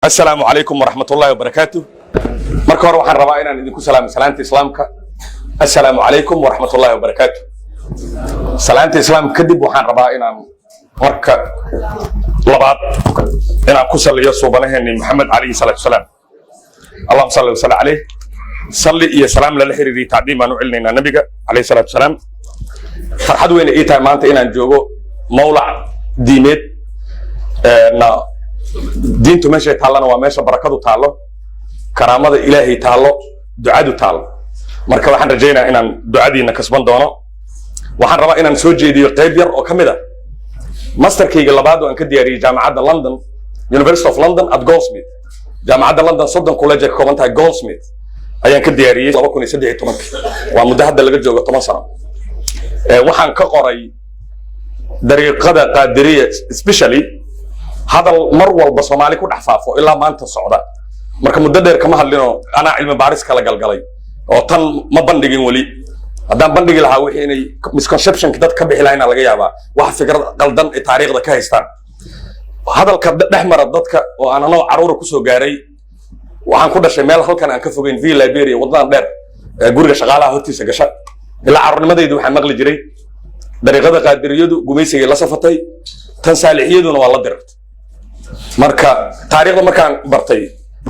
Asalaamu calaykum waraxmatullahi wabarakaatu. Marka hore waxaan rabaa inaan idinku salaamo salaanta Islaamka. Assalaamu calaykum waraxmatullahi wabarakaatu. Salaanta Islaamka kadib, waxaan rabaa inaan marka labaad inaan ku salliyo suubanaheeni Maxamed calayhi salaatu wasalaam. Allahuma salli wasalli caleyh. Salli iyo salaam lala xiriiriyey tacdiim baan u celinaynaa Nabiga calayhi salaatu wasalaam. Farxad weyna ii tahay maanta inaan joogo mawlac diimeed. Na diintu meeshay taallana waa meesha barakadu taallo, karaamada Ilaahay taallo, ducadu taallo. Marka waxaan rajaynayaa inaan ducadiina kasban doono. Waxaan rabaa inaan soo jeediyo qayb yar oo ka mid a masterkayga labaad oo aan ka diyaariyey jaamacadda London, University of London at Goldsmith. Jaamacadda London 30 college ay ka kooban tahay. Goldsmith ayaan ka diyaariyey 2013-kii. Waa muddo hadda laga joogo 10 sano. Waxaan ka qoray dariiqada Qaadiriya, especially hadal mar walba Soomaali ku dhex faafo ilaa maanta socda. Marka muddo dheer kama hadlinoo anaa cilmi baaris kala galgalay oo tan ma bandhigin weli. Haddaan bandhigi lahaa, wixii inay misconceptionka dad ka bixi lahayna laga yaabaa, wax fikrad qaldan ay taariikhda ka haystaan. Hadalka dhex mara dadka oo aan anoo caruura kusoo gaaray. Waxaan ku dhashay meel halkan aan ka fogeyn, v Liberia, wadadan dheer ee guriga shaqaalaha hortiisa gasha. Ilaa carruurnimadaydu waxaan maqli jiray dariiqada Qaadiriyadu gumaysigay la safatay, tan Saalixiyaduna waa la dirirtay. Marka taariikhda markaan bartay,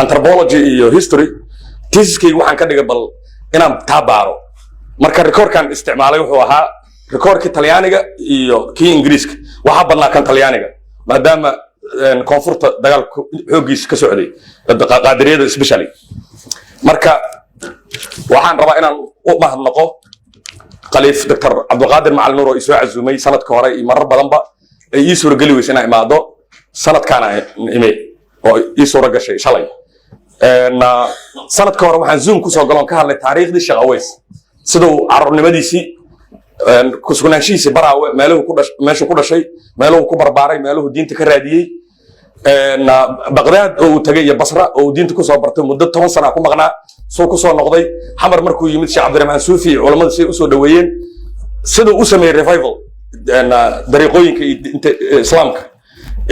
anthropology iyo history, thesiskayga waxaan ka dhigay bal inaan taa baaro. Marka recordkan isticmaalay wuxuu ahaa recordkii Talyaaniga iyo kii Ingiriiska. Waxaa badnaa kan Talyaaniga, maadaama koonfurta dagaalka xooggiisa ka socday, Qaadiriyada especially. Marka waxaan rabaa inaan u mahadnaqo Khaliif Dr. Cabdulqaadir Macalin Nuur oo isoo casuumay sanadka hore iyo marar badanba ay ii suurageli weysa inaan imaado. Sanadkaana ime oo ii suura gashay shalay. Sanadka hore waxaan Zoom kusoo galoon ka hadlay taariikhdii Sheekh Aweys, siduu carruurnimadiisii, kusugnaanshihiisii Baraawe, meeluhu ku meeshuu ku dhashay, meeluhu ku barbaaray, meeluhu diinta ka raadiyey, Baqdaad oo uu tagay iyo Basra oo uu diinta kusoo bartay, muddo 10 sana ku maqnaa, suu kusoo noqday. Xamar markuu yimid, Sheekh Cabdiraxmaan Suufi iyo culammada siday usoo dhoweeyeen, siduu u sameeyey revival dariiqooyinka iyo diinta Islaamka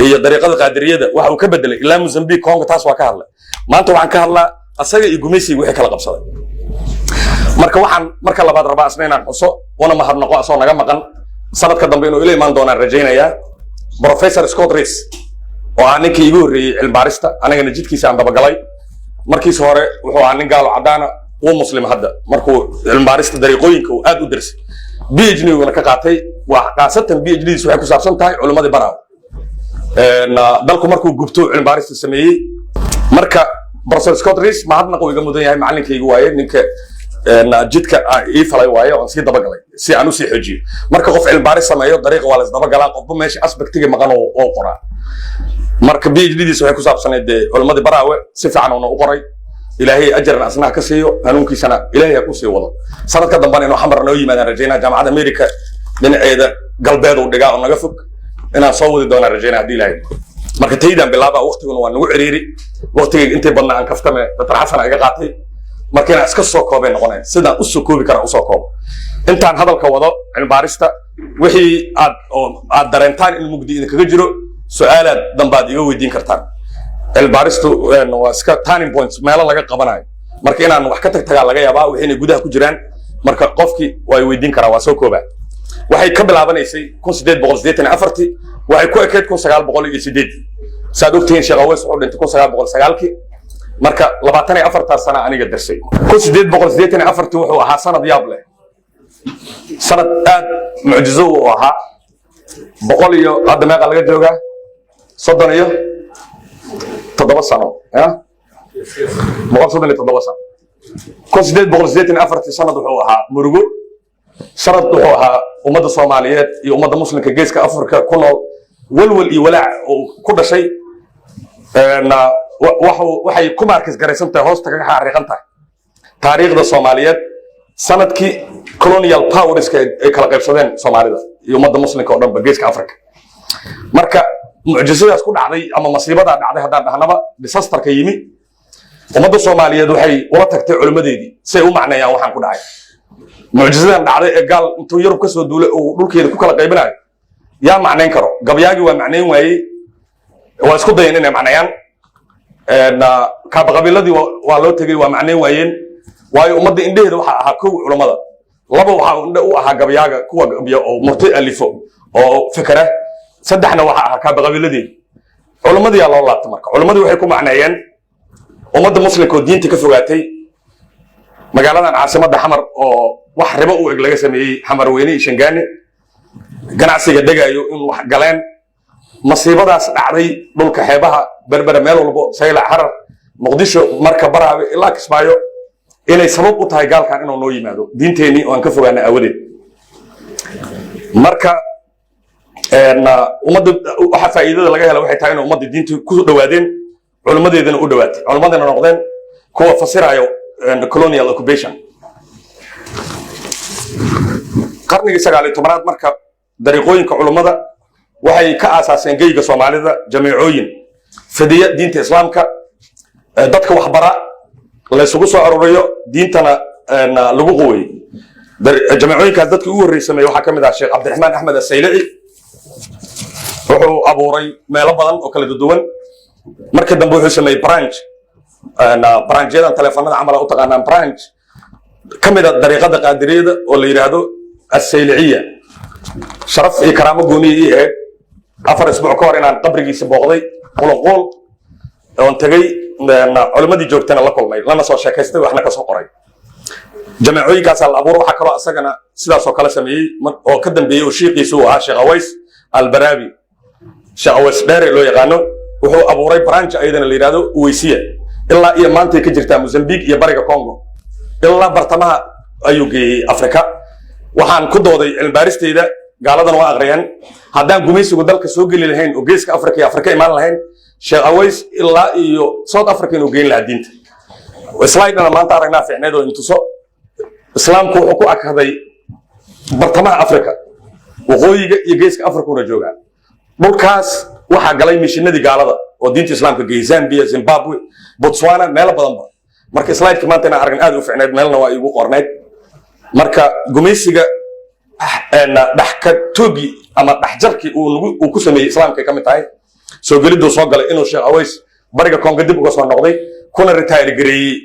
iyo dariiqada Qaadiriyada, waxa uu ka bedelay ilaa Mozambique, Congo, taas waa ka hadlay. Maanta waxaan ka hadlaa asaga iyo gumaysiga wixii kala qabsaday. Marka waxaan marka labaad rabaa asna inaan xuso una mahadnaqo asoo naga maqan. Sanadka dambe inuu ila imaan doonaan rajaynayaa, Professor Scott Reese, oo ah ninkii igu horreeyey cilmibaarista, anigana jidkiisa aan dabagalay. Markiisa hore wuxuu ahaa nin gaalo caddaana, wuu Muslim hadda markuu cilmibaarista dariiqooyinka uu aad u darsay, PhD guna ka qaatay. Waa khaasatan PhD diisu waxay ku saabsan tahay culimmadii Baraaw dalku markuu gubto cilmibaarista sameeyey. Marka Professor Scott Reese mahadnaq uu iga mudan yahay, macalinkaygu waaye, ninka jidka ii falay waaye oon sii dabagalay si aan usii xoojiyo. Marka qof cilmibaaris sameeyo, dariiqa waa la isdabagalaa, qofba meesha aspectiga maqan oo qoraa. Marka PhD diisa waxay ku saabsanayd dee culimmadii Baraawe, si fiican uuna u qoray. Ilaahay ajarna asnaha ka siiyo, hanuunkiisana Ilaahay ha ku sii wado. Sanadka dambena inuu Xamar noo yimaadaan rajaynaa. Jaamacadda America dhinaceeda galbeed uu dhigaa oo naga fog. Inaan soo wadi doonaan rajaynaa haddii Ilaahay. Marka taydaan bilaaba, waqtiguna waa nagu ciriiri. Waqtigayga intay badnaa aan kaftame Dr. Xasan iga qaatay. Marka inaan iska soo koobay noqonaya, sidaan usoo koobi karaa usoo koobo. Intaan hadalka wado cilmibaarista, wixii aad oo aad dareentaan in mugdi idinkaga jiro, su-aalaad dambaad iga weydiin kartaan. Cilmibaaristu waa iska turning points, meelo laga qabanayo. Marka inaan wax ka tag tagaa laga yaabaa wixii gudaha ku jiraan. Marka qofkii waa weydiin karaa. Waa soo koobaa. Waxay ka bilaabanaysay 1884-tii, waxay ku ekeyd 1908-dii. Saad ogtihiin, Sheekh Aweys wuxuu dhintay 1909-kii. Marka 24-taas sana aniga darsay. 1884-tii wuxuu ahaa sanad yaab leh, sanad aad mucjizo uu ahaa. Boqol iyo hadda meeqa laga joogaa? 37 sano ya, 137 sano. 1884-tii sanad wuxuu ahaa murugo, sanad wuxuu ahaa ummadda Soomaaliyeed iyo ummadda Muslimka Geeska Afrika ku nool walwal iyo walaac uu ku dhashay. Waxay ku maarkis garaysan tahay, hoosta kaga xariiqan tahay taariikhda Soomaaliyeed, sanadkii colonial powerska ay kala qaybsadeen Soomaalida iyo ummadda Muslimka oo dhanba Geeska Africa. Marka mucjisadaas ku dhacday ama masiibadaa dhacday haddaan dhahnaba, disasterka yimi, ummadda Soomaaliyeed waxay ula tagtay culimmadeedii si ay u macneeyaan waxaan ku dhacay, mucjisadan dhacday ee gaal intuu Yurub ka soo duulay uu dhulkeeda ku kala qaybinayo. Yaa macnayn karo? Gabyaagii waa macnayn waayey, waa isku dayan inay macneeyaan. Kaabaqabiiladii waa loo tegey, waa macnayn waayeen, waayo ummadda indheheeda waxaa ahaa kow culammada, laba waxaa indhe u ahaa gabyaaga, kuwa gabya oo murti alifo oo fikra, saddexna waxaa ahaa kaabaqabiiladii. Culammadii loo laabta. Marka culammadii waxay ku macneeyeen ummadda muslimka oo diinta ka fogaatay, magaaladan caasimadda Xamar oo wax ribo u eg laga sameeyey, Xamar Weyne iyo Shangaani, ganacsiga dhegayo in wax galeen, masiibadaas dhacday dhulka xeebaha, Berbera, meel walbo, Saylac, Harar, Muqdisho, Marka, Baraabe ilaa Kismaayo, inay sabab u tahay gaalkan inuu noo yimaado, diinteennii oo aan ka fogaana aawadeed. Marka ummadda waxa faa'iidada laga hela waxay tahay inay ummadda diinta ku dhowaadeen, culimmadeedana u dhowaatay, culimmadana noqdeen kuwa fasirayo colonial occupation. Qarnigii 19aad marka dariiqooyinka culummada waxay ka aasaaseen geyga Soomaalida jameecooyin fidiya diinta Islaamka, dadka waxbara, laysugu soo aruuriyo, diintana lagu quweeyo. Jameecooyinkaas dadkii ugu horreysay sameeyey waxaa ka mid ah Sheekh Cabdiraxmaan Axmed Asaylici. Wuxuu abuuray meelo badan oo kala duwan. Markii dambe wuxuu sameeyey branch, branchyadan taleefanada camal u taqaanaan, branch ka mid a dariiqada Qaadiriyada oo la yidhaahdo Asayliciya. Sharaf iyo karaamo gooniya ii ahayd 4 isbuuc ka hor inaan qabrigiisa booqday Qulunquul oon tegey, culimmadii joogtana la kulmay, lana soo sheekaystay, waxna ka soo qoray. Jameecooyinkaasaa la abuur. Waxaa kaloo asagana sidaasoo kale sameeyey oo ka dambeeyey oo shiiqiisu uu ahaa Sheekh Aways Albaraabi, Sheekh Aways Dheere loo yaqaano. Wuxuu abuuray branch ayadana la yidhahdo Uweysiya. Ilaa iyo maantay ka jirtaa Mozambique iyo bariga Congo, ilaa bartamaha ayuu geeyey Afrika. Waxaan ku dooday cilmibaaristeyda, gaaladan waa aqriyeen, haddaan gumaysigu dalka soo geli lahayn oo geeska Afrika iyo Afrika imaan lahayn, Sheekh Aways ilaa iyo South Africa inuu geyn lahaa diinta. Slidena maanta aragnaa fiicneed oo intuso Islaamku wuxuu ku akaday bartamaha Africa, waqooyiga iyo geeska Afrikuna joogaa. Dhulkaas waxaa galay mishinadii gaalada oo diinta Islaamka geeyey, Zambia, Zimbabwe, Botswana, meelo badanba. Marka slideka maanta inaan aragn aad u fiicneed, meelna waa iigu qorneyd. Marka gumaysiga dhaxka toogi ama dhaxjarkii uu ku sameeyey Islaamka ay ka mid tahay soo geliduu soo galay, inuu Sheekh Aways bariga Kongo dib uga soo noqday, kuna retire gareeyey,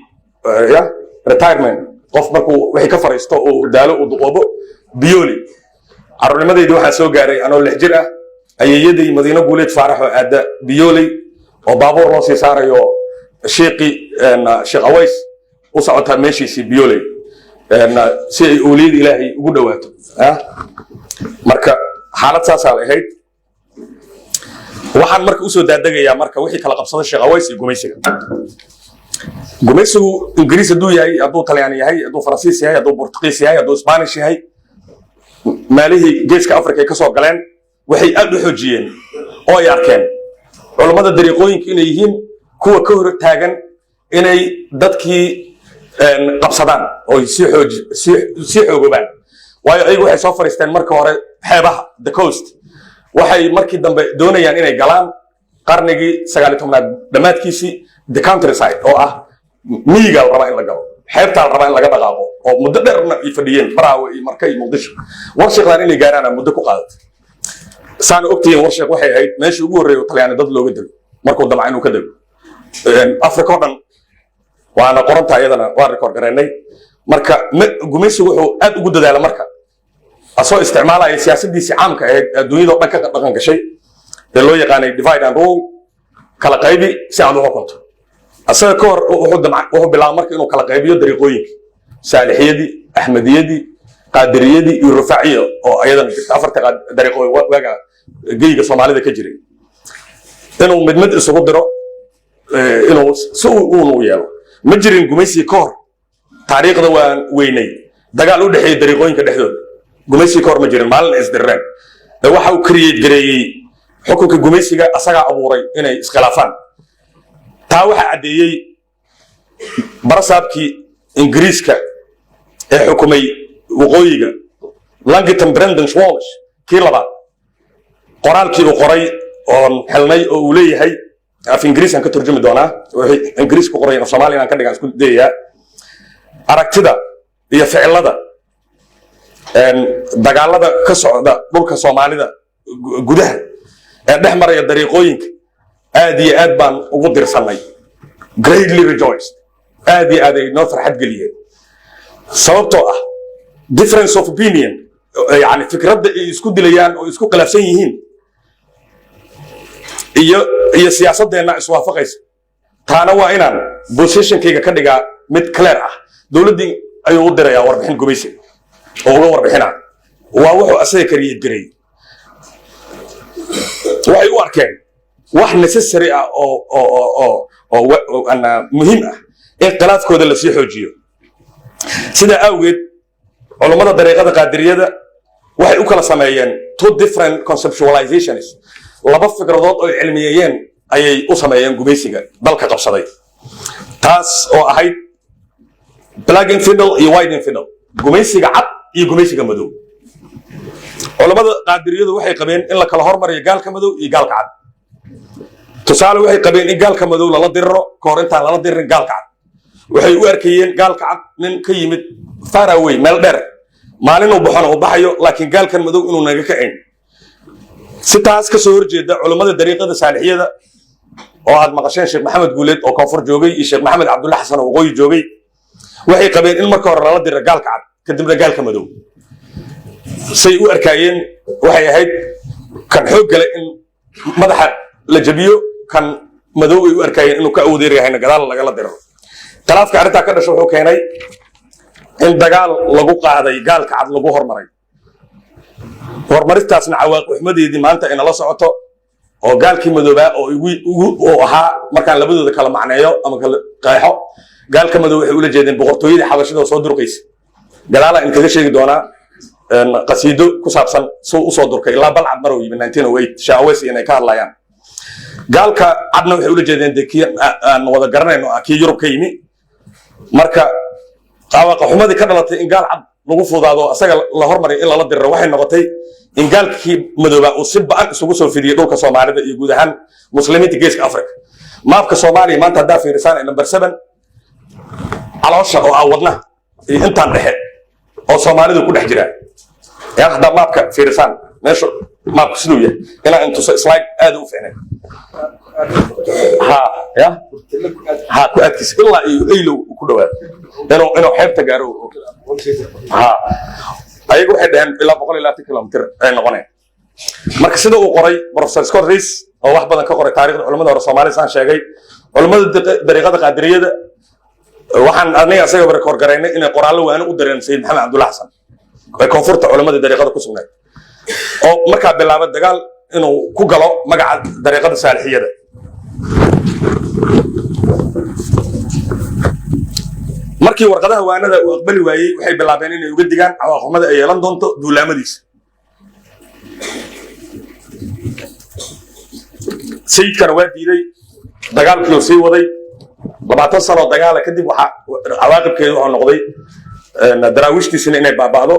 ya retirement, qof markuu wixii ka fariisto uu daalo, uu duqoobo, Biyoli. Carruurnimadeydii waxaan soo gaaray anoo 6 jir ah, ayeeyaday Madiino Guuleed Faarax oo aadda Biyoley oo baabuur loo sii saarayo shiiqii Sheekh Aways, u socotaa meeshiisii Biyoley si ay owliyada Ilaahay ugu dhowaato. Marka xaalad saasaa la ahayd. Waxaan marka usoo daadegayaa marka wixii kala qabsaday Sheekh Aways iyo gumaysiga. Gumaysigu Ingiriis hadduu yahay, hadduu Talyaani yahay, hadduu Faransiis yahay, hadduu Bortuqiis yahay, hadduu Spanish yahay, meelihii geeska Africa ay ka soo galeen waxay aad u xoojiyeen oo ay arkeen culummada dariiqooyinka inay yihiin kuwa ka hor taagan inay dadkii qabsadaan oo sii xoogobaan, waayo ayagu waxay soo fariisteen marka hore xeebaha, the coast. Waxay markii dambe doonayaan inay galaan qarnigii 19aad dhammaadkiisii the countryside, oo ah miyigaa la rabaa in la galo, xeebtaa la rabaa in laga dhaqaaqo, oo muddo dheerna ay fadhiyeen Baraawe iyo Marka iyo Muqdisho. Warshiqdan inay gaaraana muddo ku qaadatay. Saana ogtihiin, Warshiq waxay ahayd meeshii ugu horreeyay oo Talyaani dad looga dego markuu damca inuu ka dego Afrika o dhan, waana qoranta iyadana waa record gareynay. Marka gumaysigu wuxuu aad ugu dadaala marka asoo isticmaalaya siyaasadiisii caamka ahayd adduunyada o dhan ka dhaqan gashay ee loo yaqaanay divide and rule, kala qaybi si aad u xukunto. Asaga ka hor wuxuu bilaabay marka inuu kala qaybiyo dariiqooyinka: Saalixiyadii, Axmediyadii, Qaadiriyadii iyo Rufaaciya, oo ayadana jirta, afarta dariiqo waaga geyga Soomaalida ka jiray, inuu mid mid isugu diro, inuu si uunu yeelo. Ma jirin gumaysiga ka hor, taariikhda waan weynay, dagaal u dhexeeyey dariiqooyinka dhexdooda. Gumaysiga ka hor ma jirin maalin isdirreen. Waxa uu create gareeyey xukunka gumaysiga, asagaa abuuray inay iskhilaafaan. Taa waxaa caddeeyey barasaabkii Ingiriiska ee xukumay waqooyiga, Langton Brandon Walsh kii labaad, qoraalkii uu qoray oon helnay oo uu leeyahay, af Ingiriisaan ka turjumi doonaa, wixii Ingiriis ku qoray af Soomaaliya aan ka dhigaan isku dayayaa, aragtida iyo ficilada dagaalada ka socda dhulka Soomaalida gudaha ee dhex maraya dariiqooyinka aad iyo aad baan ugu dirsannay. Greatly rejoiced, aad iyo aad ay noo farxad geliyeen, sababtoo ah difference of opinion, yani fikradda ay isku dilayaan oo isku khilaafsan yihiin iyo siyaasaddeenna iswaafaqaysa. Taana waa inaan positionkayga ka dhigaa mid clear ah. Dowladdii ayuu u dirayaa warbixin gumaysi oo uga warbixinaa. Waa wuxuu asaga create gareeyey. Waxay u arkeen wax necessary ah oo muhiim ah in khilaafkooda lasii xoojiyo. Sidaa awgeed, culummada dariiqada Qaadiriyada waxay u kala sameeyeen two different conceptualizations, laba fikradood oo cilmiyeeyeen ayay u sameeyeen gumaysiga dalka qabsaday, taas oo ahayd black infidel iyo white infidel, gumaysiga cad iyo gumaysiga madow. Culammada Qaadiriyadu waxay qabeen in la kala hormariyo gaalka madow iyo gaalka cad. Tusaale, waxay qabeen in gaalka madow lala diriro ka hor intaan lala diririn gaalka cad. Waxay u arkayeen gaalka cad nin ka yimid far away, meel dheer, maalin uu baxona uu baxayo, laakiin gaalkan madow inuu naga kacayn. Si taas ka soo horjeeda, culummada dariiqada Saalixiyada, oo aad maqasheen Sheekh Maxamed Guuleed oo koonfur joogay iyo Sheekh Maxamed Cabdulla Xasan oo waqooyi joogay, waxay qabeen in marka hore lala diro gaalka cad, kadibna gaalka madow. Say u arkaayeen waxay ahayd kan xoog gale in madaxa la jabiyo, kan madow ay u arkaayeen inuu ka awood yahayna gadaal lagala diro. Khilaafka arrintaa ka dhasho wuxuu keenay in dagaal lagu qaaday gaalka cad, lagu hormaray. Horumarintaasna cawaaqib xumadeedii maanta ay nala socoto, oo gaalkii madoobaa oo uu ahaa, markaan labadooda kala macneeyo ama kala qeexo, gaalka madow waxay ula jeedeen boqortooyadii Xabashida oo soo durqaysa. Gadaala in kaga sheegi doonaa qasiido ku saabsan suu usoo durkay ilaa Balcad mar uu yimi 1908, Shaawes inay ka hadlayaan. Gaalka cadna waxay ula jeedeen dee kii aan wada garanayno ah, kii Yurub ka yimi. Marka qawaaqa xumadii ka dhalatay in gaal cad lagu fudaado, asaga la hormariyo in lala diriro, waxay noqotay in gaalkii madoobaa uu si ba'an isugu soo fidiyey dhulka Soomaalida iyo guud ahaan Muslimiinta Geeska Africa. Maapka Soomaaliya maanta haddaa fiirisaan, number 7, caloosha oo ah wadnaha iyo intaan dhexe oo Soomaalidu ku dhex jiraa. Yaa haddaa maapka fiirisaan, meesha maapku siduu yahay inaa intuso slide aad u fiicnay. Ha ya ha ku adkiis ilaa iyo Eylow ku dhawaado inuu xeebta gaaro. Ha, ayagu waxay dhaheen ilaa 120 kilomitir ay noqoneen. Marka sida uu qoray Professor Scott Rees, oo wax badan ka qoray taariikhda culamada hore Soomaalida, saan sheegay, culamada dariiqada Qaadiriyada waxaan aniga asaga record garaynay inay qoraallo waano u dareen Sayid Maxamed Cabdulla Xasan ee koonfurta culamada dariiqada ku sugnayd, oo markaa bilaabay dagaal inuu ku galo magaca dariiqada Saalixiyada. Markii warqadaha waanada uu aqbali waayey, waxay bilaabeen inay uga digaan cawaaqixumada ay yeelan doonto duulaamadiisa. Sayidkana waa diiday, dagaalkii uu sii waday. 20 sanoo dagaala kadib, waxaa cawaaqibkeedu wuxuu noqday daraawiishtiisina inay baaba'do,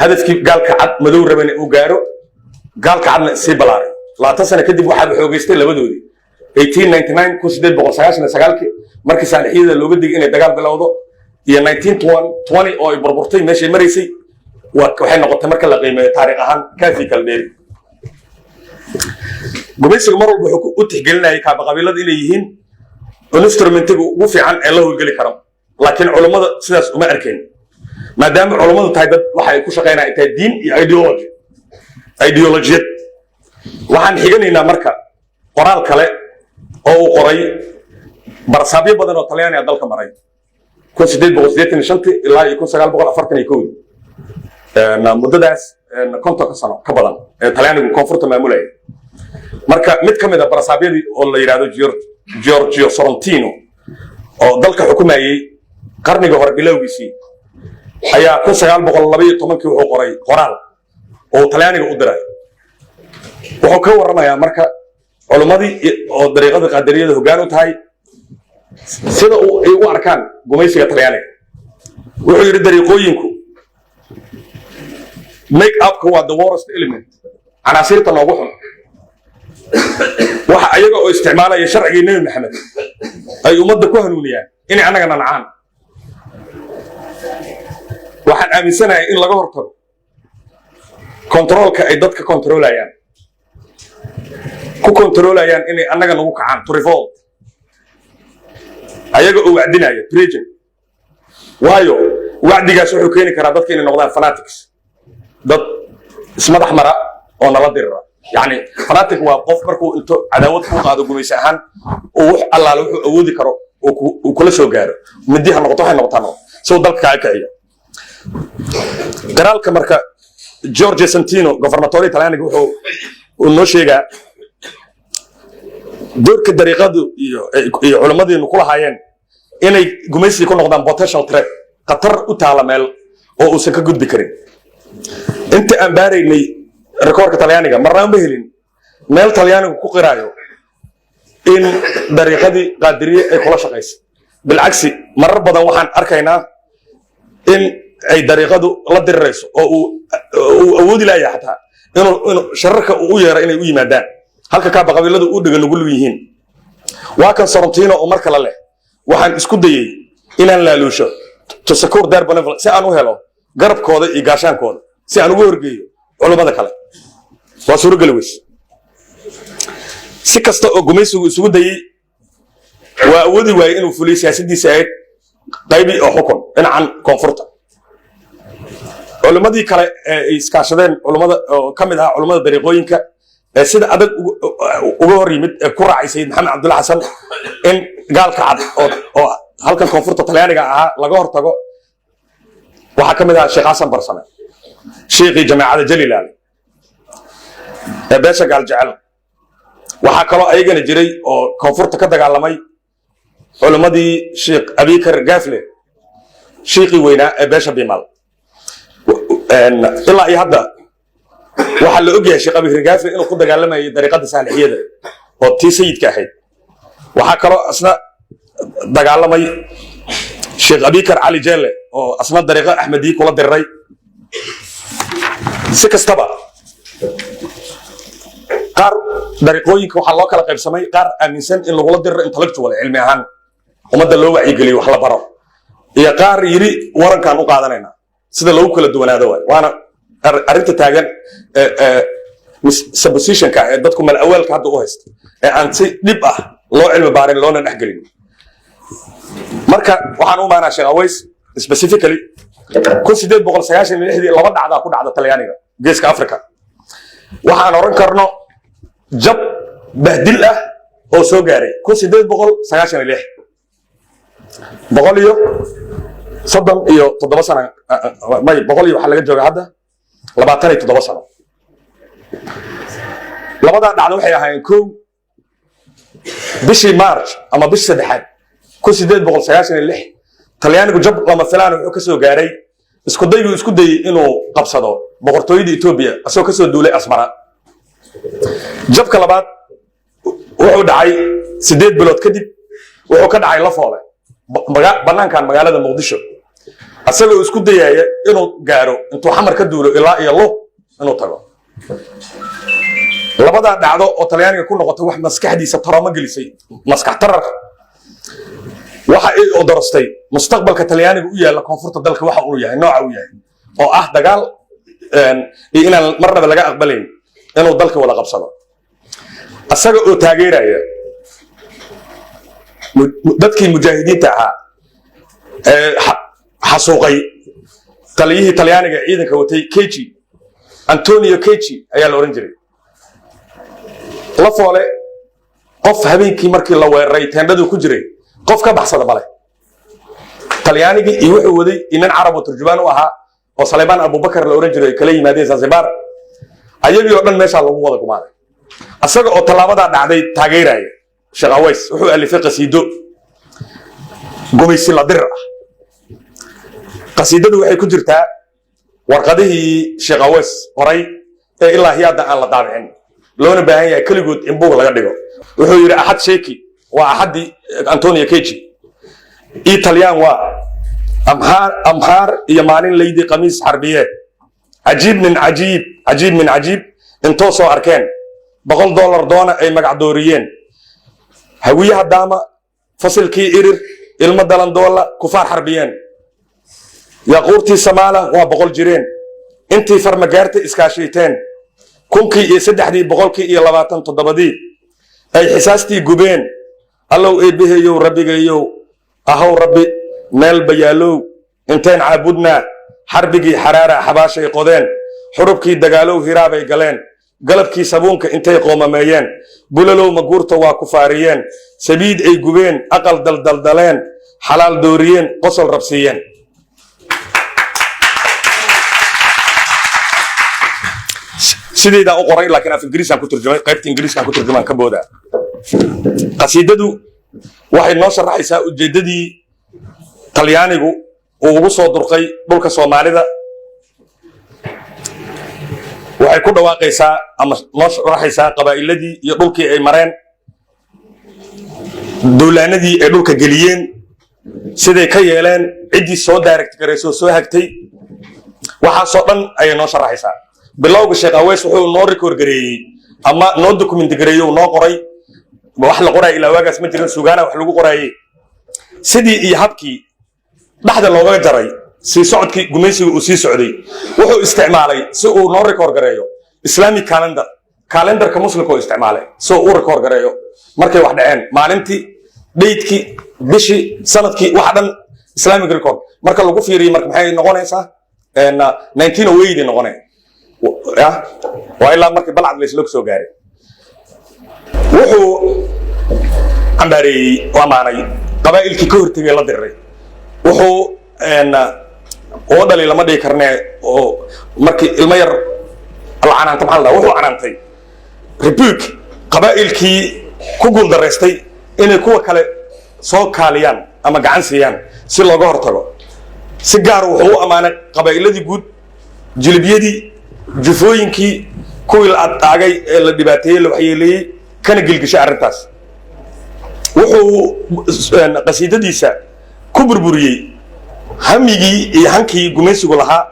hadafkii gaalka cad madow rabana uu gaaro, gaalka cadna sii balaaray. 20 sano kadib waxaaba xoogeystay labadoodii. 1899, 1899-kii, markii Saalixiyada looga digay inay dagaal bilowdo, iyo 1920 oo ay burburtay meeshay maraysay, waxay noqotay, marka la qiimeeyo taariikh ahaan, kaafi kala dheeri. Gumaysigu mar walba wuxuu u tixgelinayay kaaba qabiilada inay yihiin instrumentiga ugu fiican ee la howlgeli karo, laakiin culummada sidaas uma arkayn, maadaama culummadu tahay dad waxa ay ku shaqeynayaan ay tahay diin iyo ideology, ideolojiyad. Waxaan xiganaynaa marka qoraal kale oo uu qoray barasaabyo badan oo Talyaaniga dalka maray 1885-tii ilaa iyo 1941-dii, muddadaas 50-ka sano ka badan ee Talyaanigu koonfurta maamulayay. Marka mid ka mid a barasaabyadii oo la yidhahdo Giorgio Sorrentino, oo dalka xukumayey qarniga hore bilowgiisii, ayaa 1912-kii wuxuu qoray qoraal oo Talyaaniga u diray. Wuxuu ka warramayaa marka culummadii oo dariiqada Qaadiriyada hoggaan u tahay sida ay u arkaan gumaysiga Talyaaniga. Wuxuu yidhi: "Dariiqooyinku make upka waa the worst element, canaasiirta noogu xun. Waxa ayaga oo isticmaalaya sharcigii Nebi Maxamed ay ummadda ku hanuuniyaan inay annaga nancaan. Waxaan aaminsanahay in laga hortago controlka ay dadka controlayaan, ku controlayaan inay annaga nagu kacaan, to revolt. Ayaga oo wacdinaya, preaching, waayo wacdigaas wuxuu keeni karaa dadka inay noqdaan fanatics, dad ismadax mara oo nala dirira. Yani fanatic waa qof markuu into cadaawad kuu qaado gumaysi ahaan uu wax allaale wuxuu awoodi karo uu kula soo gaaro, midi ha noqoto, waxay noqotaa noqoto, si uu dalka kaaga kiciyo. Qiraalka marka George Santino, governatore Talyaaniga, wuxuu uu noo sheegaa doorka dariiqadu iyo culimmadiinu ku lahaayeen inay gumaysiga ku noqdaan potential threat, khatar u taala meel oo uusan ka gudbi karin. Inta aan baaraynay rekoorka Talyaaniga, marnaba ma helin meel Talyaanigu ku qiraayo in dariiqadii Qaadiriye ay kula shaqaysa. Bilcagsi, marar badan waxaan arkaynaa in ay dariiqadu la dirirayso oo uu awoodi laaya xataa inuu shararka uu u yeero inay u yimaadaan, halka kaaba qabiiladu u dhega nugul yihiin. Waa kan Sorrentino oo mar kale leh: "Waxaan isku dayey inaan laaluusho to secure their benevolence, si aan u helo garabkooda iyo gaashaankooda, si aan ugu horgeeyo culummada kale." Waa suurogeli weys. Si kasta oo gumaysigu isugu dayey, waa awoodi waayey inuu fuliyo siyaasadiisa ahayd qaybi oo xukun dhinacan koonfurta. Culimmadii kale ee ay iskaashadeen, culimmada oo ka mid ahaa culimmada dariiqooyinka ee sida adag uga hor yimid ee ku raacay Sayid Maxamed Cabdulla Xasan in gaalka cad oo halkan koonfurta Talyaaniga ahaa laga hor tago, waxaa ka mid ahaa Sheekh Xasan Barsame, shiikhii Jamaacada Jalilaale ee beesha Gaal Jecel. Waxaa kaloo ayagana jiray oo koonfurta ka dagaalamay culimmadii Sheekh Abikar Gafle, shiikhii weynaa ee beesha Bimaal. Ilaa iyo hadda waxaa la ogyahay Sheekh Abikar Gafle inuu ku dagaalamayay dariiqada Saalixiyada oo tii sayidka ahayd. Waxaa kaloo asna dagaalamay Sheekh Abikar Cali Jelle oo asna dariiqo Axmediye kula diriray. Si kastaba, qaar dariiqooyinka waxaa loo kala qaybsamay qaar aaminsan in lagula diriro intellectual, cilmi ahaan ummadda loo wacyigeliyo, wax la baro, iyo qaar yidhi warankaan u qaadanayna. Sida loogu kala duwanaado waay, waana arrinta taagan suppositionka ee dadku malawaalka hadda u haysta ee aan si dhib ah loo cilmi baarin loona dhexgelin. Marka waxaan u imaanaa Sheekh Aways specifically. 1896-dii laba dhacdaa ku dhacda Talyaaniga geeska Africa, waxaan oran karno jab bahdil ah oo soo gaaray. 1896, 137 sano may, boqol iyo waxaa laga jooga hadda 27 sano. Labadaa dhacdo waxay ahaayeen: kow, bishii March ama bishii saddexaad 1896, Talyaanigu jab lama filaan wuxuu ka soo gaaray isku dayguu isku dayey inuu qabsado boqortooyada Etoobiya, isagoo kasoo duulay Asmara. Jabka labaad wuxuu dhacay 8 bilood kadib, wuxuu ka dhacay Lafoole, banaankan magaalada Muqdisho, isagoo isku dayaya inuu gaaro intuu Xamar ka duulo ilaa iyo lo inuu tago. Labadaa dhacdo oo Talyaaniga ku noqotay wax maskaxdiisa trauma gelisay, maskax tarar, waxa ay odorostay mustaqbalka Talyaaniga u yaalla koonfurta dalka, waxa uu yahay, nooca uu yahay, oo ah dagaal iyo inaan marnaba laga aqbalayn inuu dalka wada qabsado. Isaga oo taageeraya dadkii mujaahidiinta ahaa ee xasuuqay taliyihii Talyaaniga ciidanka watay Keji, Antonio Keji ayaa la oran jiray. Lafoole qof habeenkii markii la weeraray teendhaduu ku jiray qof ka baxsada male. Talyaanigii iyo wuxuu waday inan Carab oo turjubaan u ahaa oo Saleymaan Abubakar la oran jiray ay kala yimaadeen Zanzibar, ayagii oo dhan meeshaa lagu wada gumaaday. Isaga oo tallaabadaa dhacday taageeraya, Sheekh Aways wuxuu alifay qasiido gumaysi la dirir ah. Qasiidadu waxay ku jirtaa warqadihii Sheekh Aways qoray ee ilaa hiyaadda aan la daabicin, loona baahan yahay keligood in buug laga dhigo. Wuxuu yidhi: "Axad sheeki waa axaddii Antonio Keji, Italyan waa Amxaar, Amxaar iyo maalin laydi khamiis xarbiye, cajiib min cajiib, cajiib min cajiib, intoo soo arkeen $100 doona ay magac dooriyeen, Hawiyaha daama fasilkii Irir ilmo dalandoola kufaar xarbiyeen, yaquurtii Samaala waa 100 jireen, intii farmagaarta iskaashiiteen, kunkii iyo saddexdii boqolkii iyo labaatan toddobadii ay xisaastii gubeen. Allow eebbaheeyow, rabbigayow, Ahow Rabbi, meel bayaalow inteen caabudnaa? Xarbigii xaraara xabaashay qodeen, xurubkii dagaalow hiraabay galeen, galabkii sabuunka intay qoomameeyeen, bulalow maguurta waa ku faariyeen, sabiid ay gubeen, aqal daldaldaleen, xalaal dooriyeen, qosol rabsiiyeen. Sidaydaa u qoray, laakiin af Ingiriisaan ku turjumay. Qaybta Ingiriiskaan ku turjumaan ka boodaa. Qasiidadu waxay noo sharaxaysaa ujeeddadii Talyaanigu uu ugu soo durqay dhulka Soomaalida. Waxay ku dhawaaqaysaa ama noo sharaxaysaa qabaa'iladii iyo dhulkii ay mareen, duulaanadii ay dhulka geliyeen, siday ka yeeleen, ciddii soo direct garaysoo soo hagtay. Waxaasoo dhan ayay noo sharaxaysaa. Bilowga Sheekh Aweys wuxuu noo record gareeyey ama noo document gareeyey, uu noo qoray. Wax la qoraaya ilaa waagaas ma jirin, sugaana wax lagu qoraayey. Sidii iyo habkii dhexda looga jaray sii socodkii gumaysiga uu sii socday, wuxuu isticmaalay si uu noo record gareeyo Islamic calendar, calendarka Muslimka uu isticmaalay si uu u record gareeyo markay wax dhaceen, maalintii, datekii, bishii, sanadkii, waxa dhan Islamic record marka lagu fiiriyo. Marka maxay noqonaysaa? 1908 noqonay ya, waa ilaa markii Balcad laysla soo gaaray. Wuxuu cambaareeyey oo amaanay qabaa'ilkii ka hortegay, la diriray. Wuxuu oo dhali lama dhihi karnee, oo markii ilmo yar la canaanta maxaa la dhaha, wuxuu canaantay, rebuke, qabaa'ilkii ku guuldaraystay inay kuwa kale soo kaaliyaan ama gacan siiyaan si looga hortago. Si gaar wuxuu u ammaanay qabaa'iladii guud, jilibyadii, jufooyinkii, kuwii la addaagay ee la dhibaateeyey, la waxyeeleeyey, kana gilgishay arrintaas. Wuxuu qasiidadiisa ku burburiyey hamigii iyo hankii gumaysigu lahaa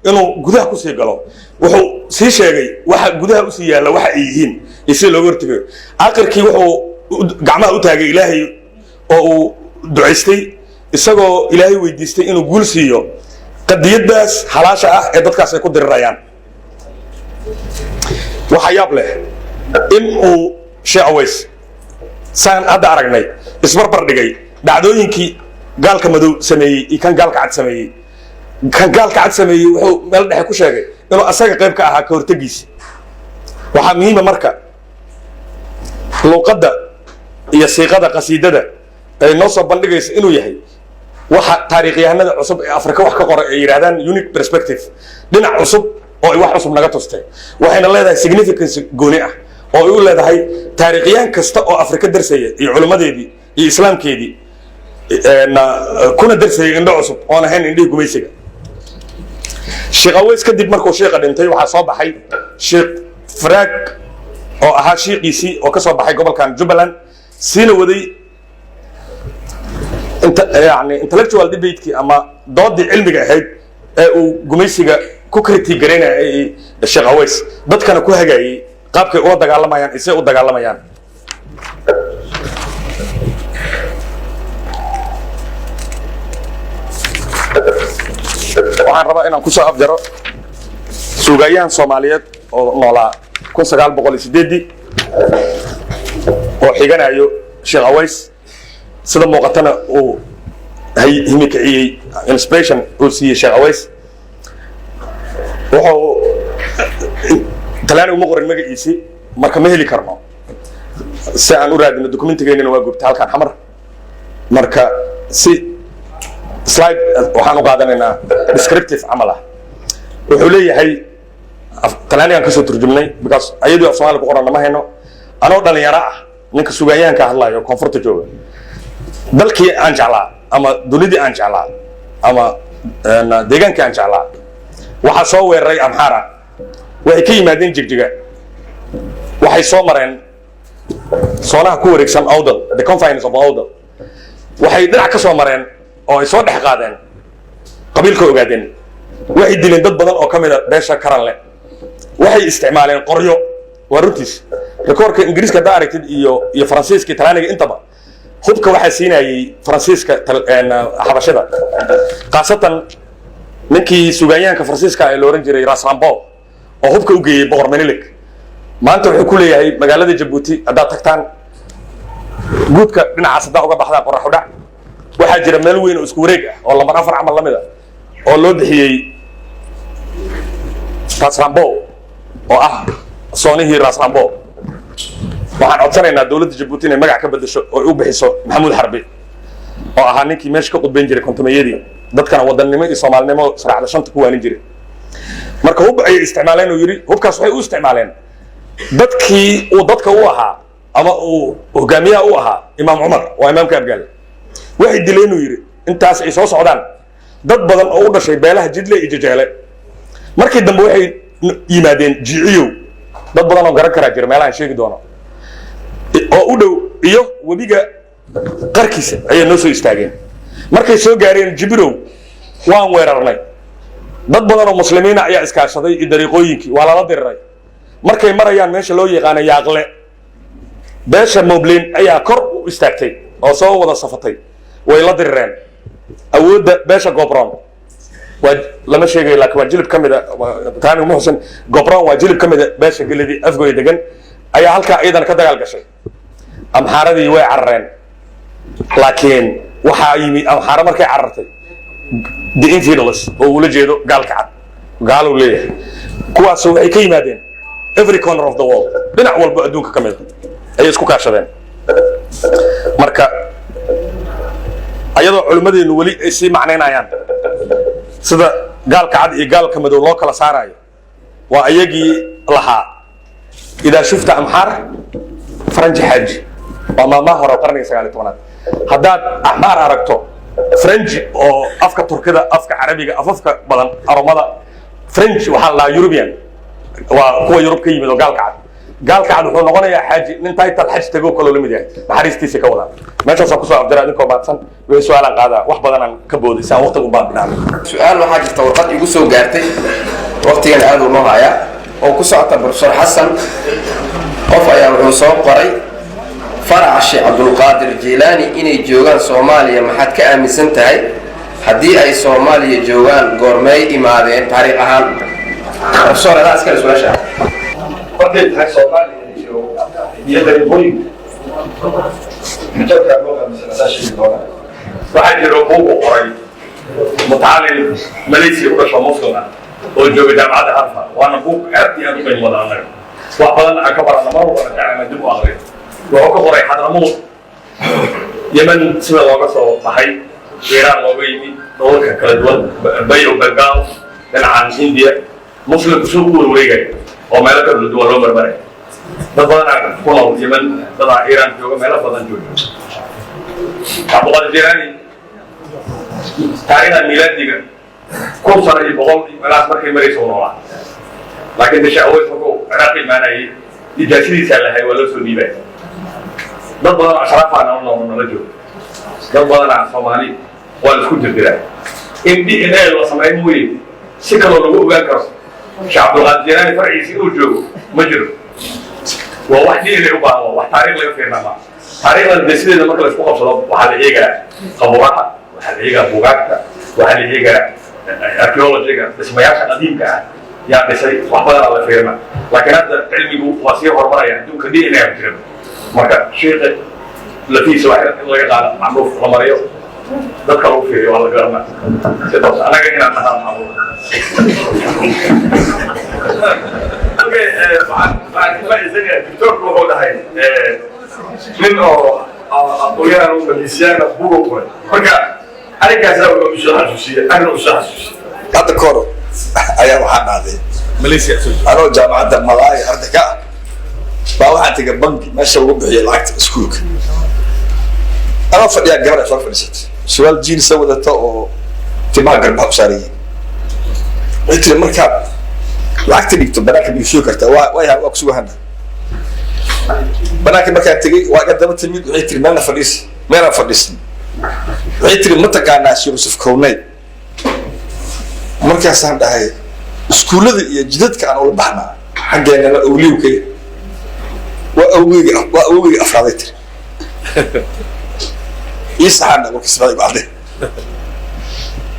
inuu gudaha kusii galo. Wuxuu sii sheegay waxa gudaha usii yaalla waxa ay yihiin iyo sida looga hortegayo. Aakhirkii wuxuu gacmaha u taagay Ilaahay oo uu ducaystay, isagoo Ilaahay weydiistay inuu guul siiyo qadiyadaas xalaasha ah ee dadkaas ay ku dirirayaan. Waxaa yaab leh in uu Sheekh Aways, saan hadda aragnay, isbarbar dhigay dhacdooyinkii gaalka madow sameeyey iyo kan gaalka cad sameeyey. Kan gaalka cad sameeyey wuxuu meel dhexe ku sheegay inuu asaga qayb ka ahaa ka hortegiisa. Waxaa muhiima marka luuqadda iyo siiqada qasiidada ay noo soo bandhigaysa inuu yahay waxa taariikhyahanada cusub ee Afrika wax ka qoray ay yidhahdaan unique perspective, dhinac cusub oo ay wax cusub naga tustay. Waxayna leedahay significance gooni ah oo ay u leedahay taariikhyahan kasta oo Afrika darsaya iyo culimmadeedii iyo Islaamkeedii, kuna darsayay indho cusub oon ahayn indhihii gumaysiga. Sheekh Aweys kadib, markuu sheekha dhintay, waxaa soo baxay Sheekh Faraag oo ahaa shiiqiisii, oo ka soo baxay gobolkan Jubbaland, siina waday yani intellectual debatekii ama doodii cilmiga ahayd ee uu gumaysiga ku critique garaynayay Sheekh Aweys, dadkana ku hagayay qaabkay ula dagaalamayaan, isay u dagaalamayaan. Waxaan rabaa inaan kusoo afjaro suugayahan Soomaaliyeed oo noolaa 1908-dii oo xiganayo Sheekh Aways, sida muuqatana uu himikiciyey, inspiration uu siiyey Sheekh Aways. Wuxuu Talyaanigu ma qorin magaciisii, marka ma heli karno si aan u raadino. Documentigeennina waa gubta halkan Xamar. Marka si slide waxaan u qaadanaynaa descriptive camal ah. Wuxuu leeyahay, Talyaanigaan kasoo turjumnay because ayadoo af Soomaali ku qoran lama hayno: "Anoo dhalinyaro ah," ninka sugaanyahanka hadlayo, koonfurta jooga, "dalkii aan jeclaa ama dunidii aan jeclaa ama deegaankii aan jeclaa waxaa soo weeraray Amxaara. Waxay ka yimaadeen Jigjiga, waxay soo mareen soonaha ku wareegsan Awdal, the confines of Awdal. Waxay dhinac ka soo mareen oo ay soo dhex qaadeen qabiilka Ogaadeen. Waxay dileen dad badan oo ka mid a beesha Karanle. Waxay isticmaaleen qoryo." Waa runtiis. Recordka Ingiriiska haddaa aragtid iyo Faransiiska iyo Talyaaniga intaba, hubka waxaa siinayay Faransiiska xabashada, khaasatan ninkii sugaanyahanka Faransiiska ee la ohan jiray Rasrambo oo hubka u geeyey Boqor Menilik. Maanta wuxuu ku leeyahay magaalada Jabuuti haddaad tagtaan, guudka dhinacaas haddaa uga baxdaan qorax udhac, waxaa Waxaa jira meel weyn oo isku wareeg ah oo lambar 4 camal lamid ah oo loo bixiyey Rasrambo, oo ah soonihii Rasrambo. Waxaan codsanaynaa dowladda Jabuuti inay magac ka bedesho oo u bixiso Maxamuud Xarbi, oo ahaa ninkii meesha ka qudbayn jiray kontomeyadii, dadkana wadannimo iyo Soomaalinimo saraacda shanta ku waanin jiray. Marka hub ayay isticmaaleen uu yidhi. Hubkaas waxay u isticmaaleen dadkii uu dadka u ahaa ama uu hogaamiyaha u ahaa, Imaam Cumar, waa imaamka Abgaal. Waxay dileen, uu yidhi, intaas ay soo socdaan dad badan oo u dhashay beelaha Jidle iyo Jejeele. Markii dambe waxay yimaadeen Jiciyow. Dad badan oo garan karaa jira meelahan sheegi doono oo u dhow iyo webiga qarkiisa ayay noo soo istaageen. Markay soo gaareen Jibirow, waan weerarnay. Dad badan oo Muslimiina ayaa iskaashaday iyo dariiqooyinkii waa lala diriray. Markay marayaan meesha loo yaqaano Yaaqle, beesha Moblin ayaa kor u istaagtay oo soo wada safatay, way la dirireen. Awoodda beesha Gobron waa lama sheegayo, laakiin waa jilib ka mida taani uma xusin. Gobron waa jilib ka mida beesha Gelidi Afgoy degan ayaa halkaa iyadana ka dagaal gashay. Amxaaradii way carareen, laakiin waxaa yimi Amxaaro markay carartay the infidels, oo ula jeedo gaalka cad, gaaluu leeyahay. Kuwaas waxay ka yimaadeen every corner of the world, dhinac walba adduunka ka mida ayay isku kaashadeen. Marka ayadoo culimmadeennu weli ay sii macnaynayaan sida gaalka cad iyo gaalka madow loo kala saarayo, waa ayagii lahaa "Idaa shufta amxaar faranji xaaji". Waa maamaha hore, qarniga 19aad. Haddaad Axmaar aragto, Frenji oo afka Turkida, afka Carabiga, afafka badan, Aromada, French waxaa la dhahaa European, waa kuwa Yurub ka yimid oo gaalka cad. Gaalka cad wuxuu noqonayaa xaaji, nin title xaj tegoo kaloo la mid yahay, naxariistiisa ka wadaa. Meeshaasaan kusoo afjara. Idinkoo mahadsan, wixii su-aalaan qaadaa. Wax badanaan ka booday si aan waqtigu baabinaano. Su-aal waxaa jirta warqad igu soo gaartay, waqtigan aad uu noo hayaa, oo ku socota Professor Xasan. Qof ayaa wuxuu soo qoray: faraca Sheekh Cabdulqaadir Jiilaani inay joogaan Soomaaliya, maxaad ka aaminsan tahay? Haddii ay Soomaaliya joogaan, goormay imaadeen taariikh ahaan? Professor, adaa iskale su-aasha. Markay tahay Soomaaliya iyo dariiqooyinka xijaabkaa loo aaminsan, asaa sheegi doonaa. Waxaa jira buug u qoray mutacallim Malaysia u dhasho, Muslim ah, oo jooga jaamacadda Harvard. Waana buug aad iyo aad u qiimo badan, annaga wax badan aan ka barana, mar walbana jeclana dib u aqriyo. Wuxuu ka qoray Xadramuud, Yemen sida looga soo baxay, Iiraan looga yimi, dalalka kala duwan, Bay of Bengal, dhinacan India, Muslimku suu u warwareegaya oo meelo kala duwan loo marmaraya. Dad badanaa ku nool Yemen, dadaa Iiraan jooga, meelo badan jooga. Cabduqaadir Jilaani taariikhda miilaadiga 1100 meelahaas markay maraysa u noolaa, laakiin desha Aweys markuu Ciraaq imaanayay ijaasadiisaa lahay, waa loo soo dhiibay. Dad badan oo ashraafaa nala nool, nala jooga, dad badanaa Soomaali waa la isku dirdiraa. In DNA la sameeyo mooye, si kaloo lagu ogaan karo Sheekh Cabdulqaadir Jilaani farciisa inuu joogo ma jiro. Waa wax DNA u baahan, waa wax taariikh laga fiirnaa maa. Taariikhdan de sideeda marka la isku qabsado, waxaa la eegaa qabuuraha, waxaa la eegaa buugaagta, waxaa la eegaa archaeologyga, dhismayaasha qadiimka ah yaa dhisay, wax badanaa la fiirina. Laakiin hadda cilmigu waa sii horumaraya, adduunka DNA ku jira. Marka shiiqa lafiisa waa in laga qaado, macruuf la mariyo, dadka lagu fiiriyo, waa la garanaa si toos annaga inaan nahaan macruuf. Okay, waxaan ka faa'iidsanayaa doctorku wuxuu dhahay nin oo aqoonyahan oo Maleesiyaana buuga qoray. Marka arrinkaasaa wuxuu isoo xasuusiyey, arrin uu soo xasuusiyey. Hadda kahor ayaa waxaa dhahday Malaysia soo anoo jaamacadda Malaaya arday ka ah baa waxaan tegay bangi, meesha lagu bixiyo lacagta iskuulka. Anoo fadhiyaa, gabar ay soo fadhiisatay, surwaal jeansa wadata oo timaha garbaha u saaran yihiin. Waxay tiri, "Markaad lacagta dhigto banaanka ma sugi kartaa?" Waa waa kusugahana. Banaanka markaan tegey, waa iga daba timid. Waxay tiri, "Meelna fadhiis." Meelaan fadhiisan. Waxay tiri, "Ma taqaanaa Sheekh Yusuf Kowneyd?" Markaasaan dhahay, "Iskuullada iyo jidadka aan ula baxnaa xaggeenana awliwka waa awowgeyga, waa awowgeyga afraaday." Tiri, "Ii saxaana warka sifaday bacde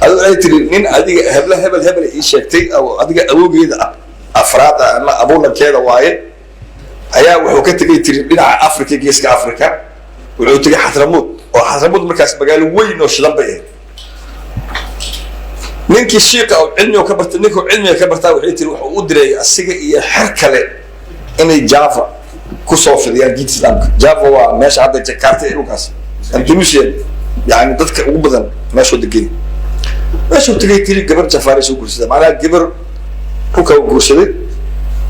adu." Waxay tiri, "Nin adiga hebla hebel hebel ii sheegtay oo adiga awowgeeda afraad ah ama abuulankeeda waaye ayaa wuxuu ka tegay," tiri, "dhinaca Africa, geeska Africa, wuxuu tegay Xadramuud." Oo Xadramuud markaas magaalo weyn oo shidan bay ahayd. Ninkii shiiqa oo cilmiga ka bartay, ninkuu cilmiga ka bartaa, waxay tiri wuxuu u diray asiga iyo xer kale inay Java kusoo fidiyaan diinta Islaamka. Java waa meesha hadda Jakarta ee dhulkaas Indonesia, yani dadka ugu badan meeshuu degay. Meeshuu tegay, tiri, gabar Jafaari soo guursaday, macnaha gabar dhulka uu guursaday,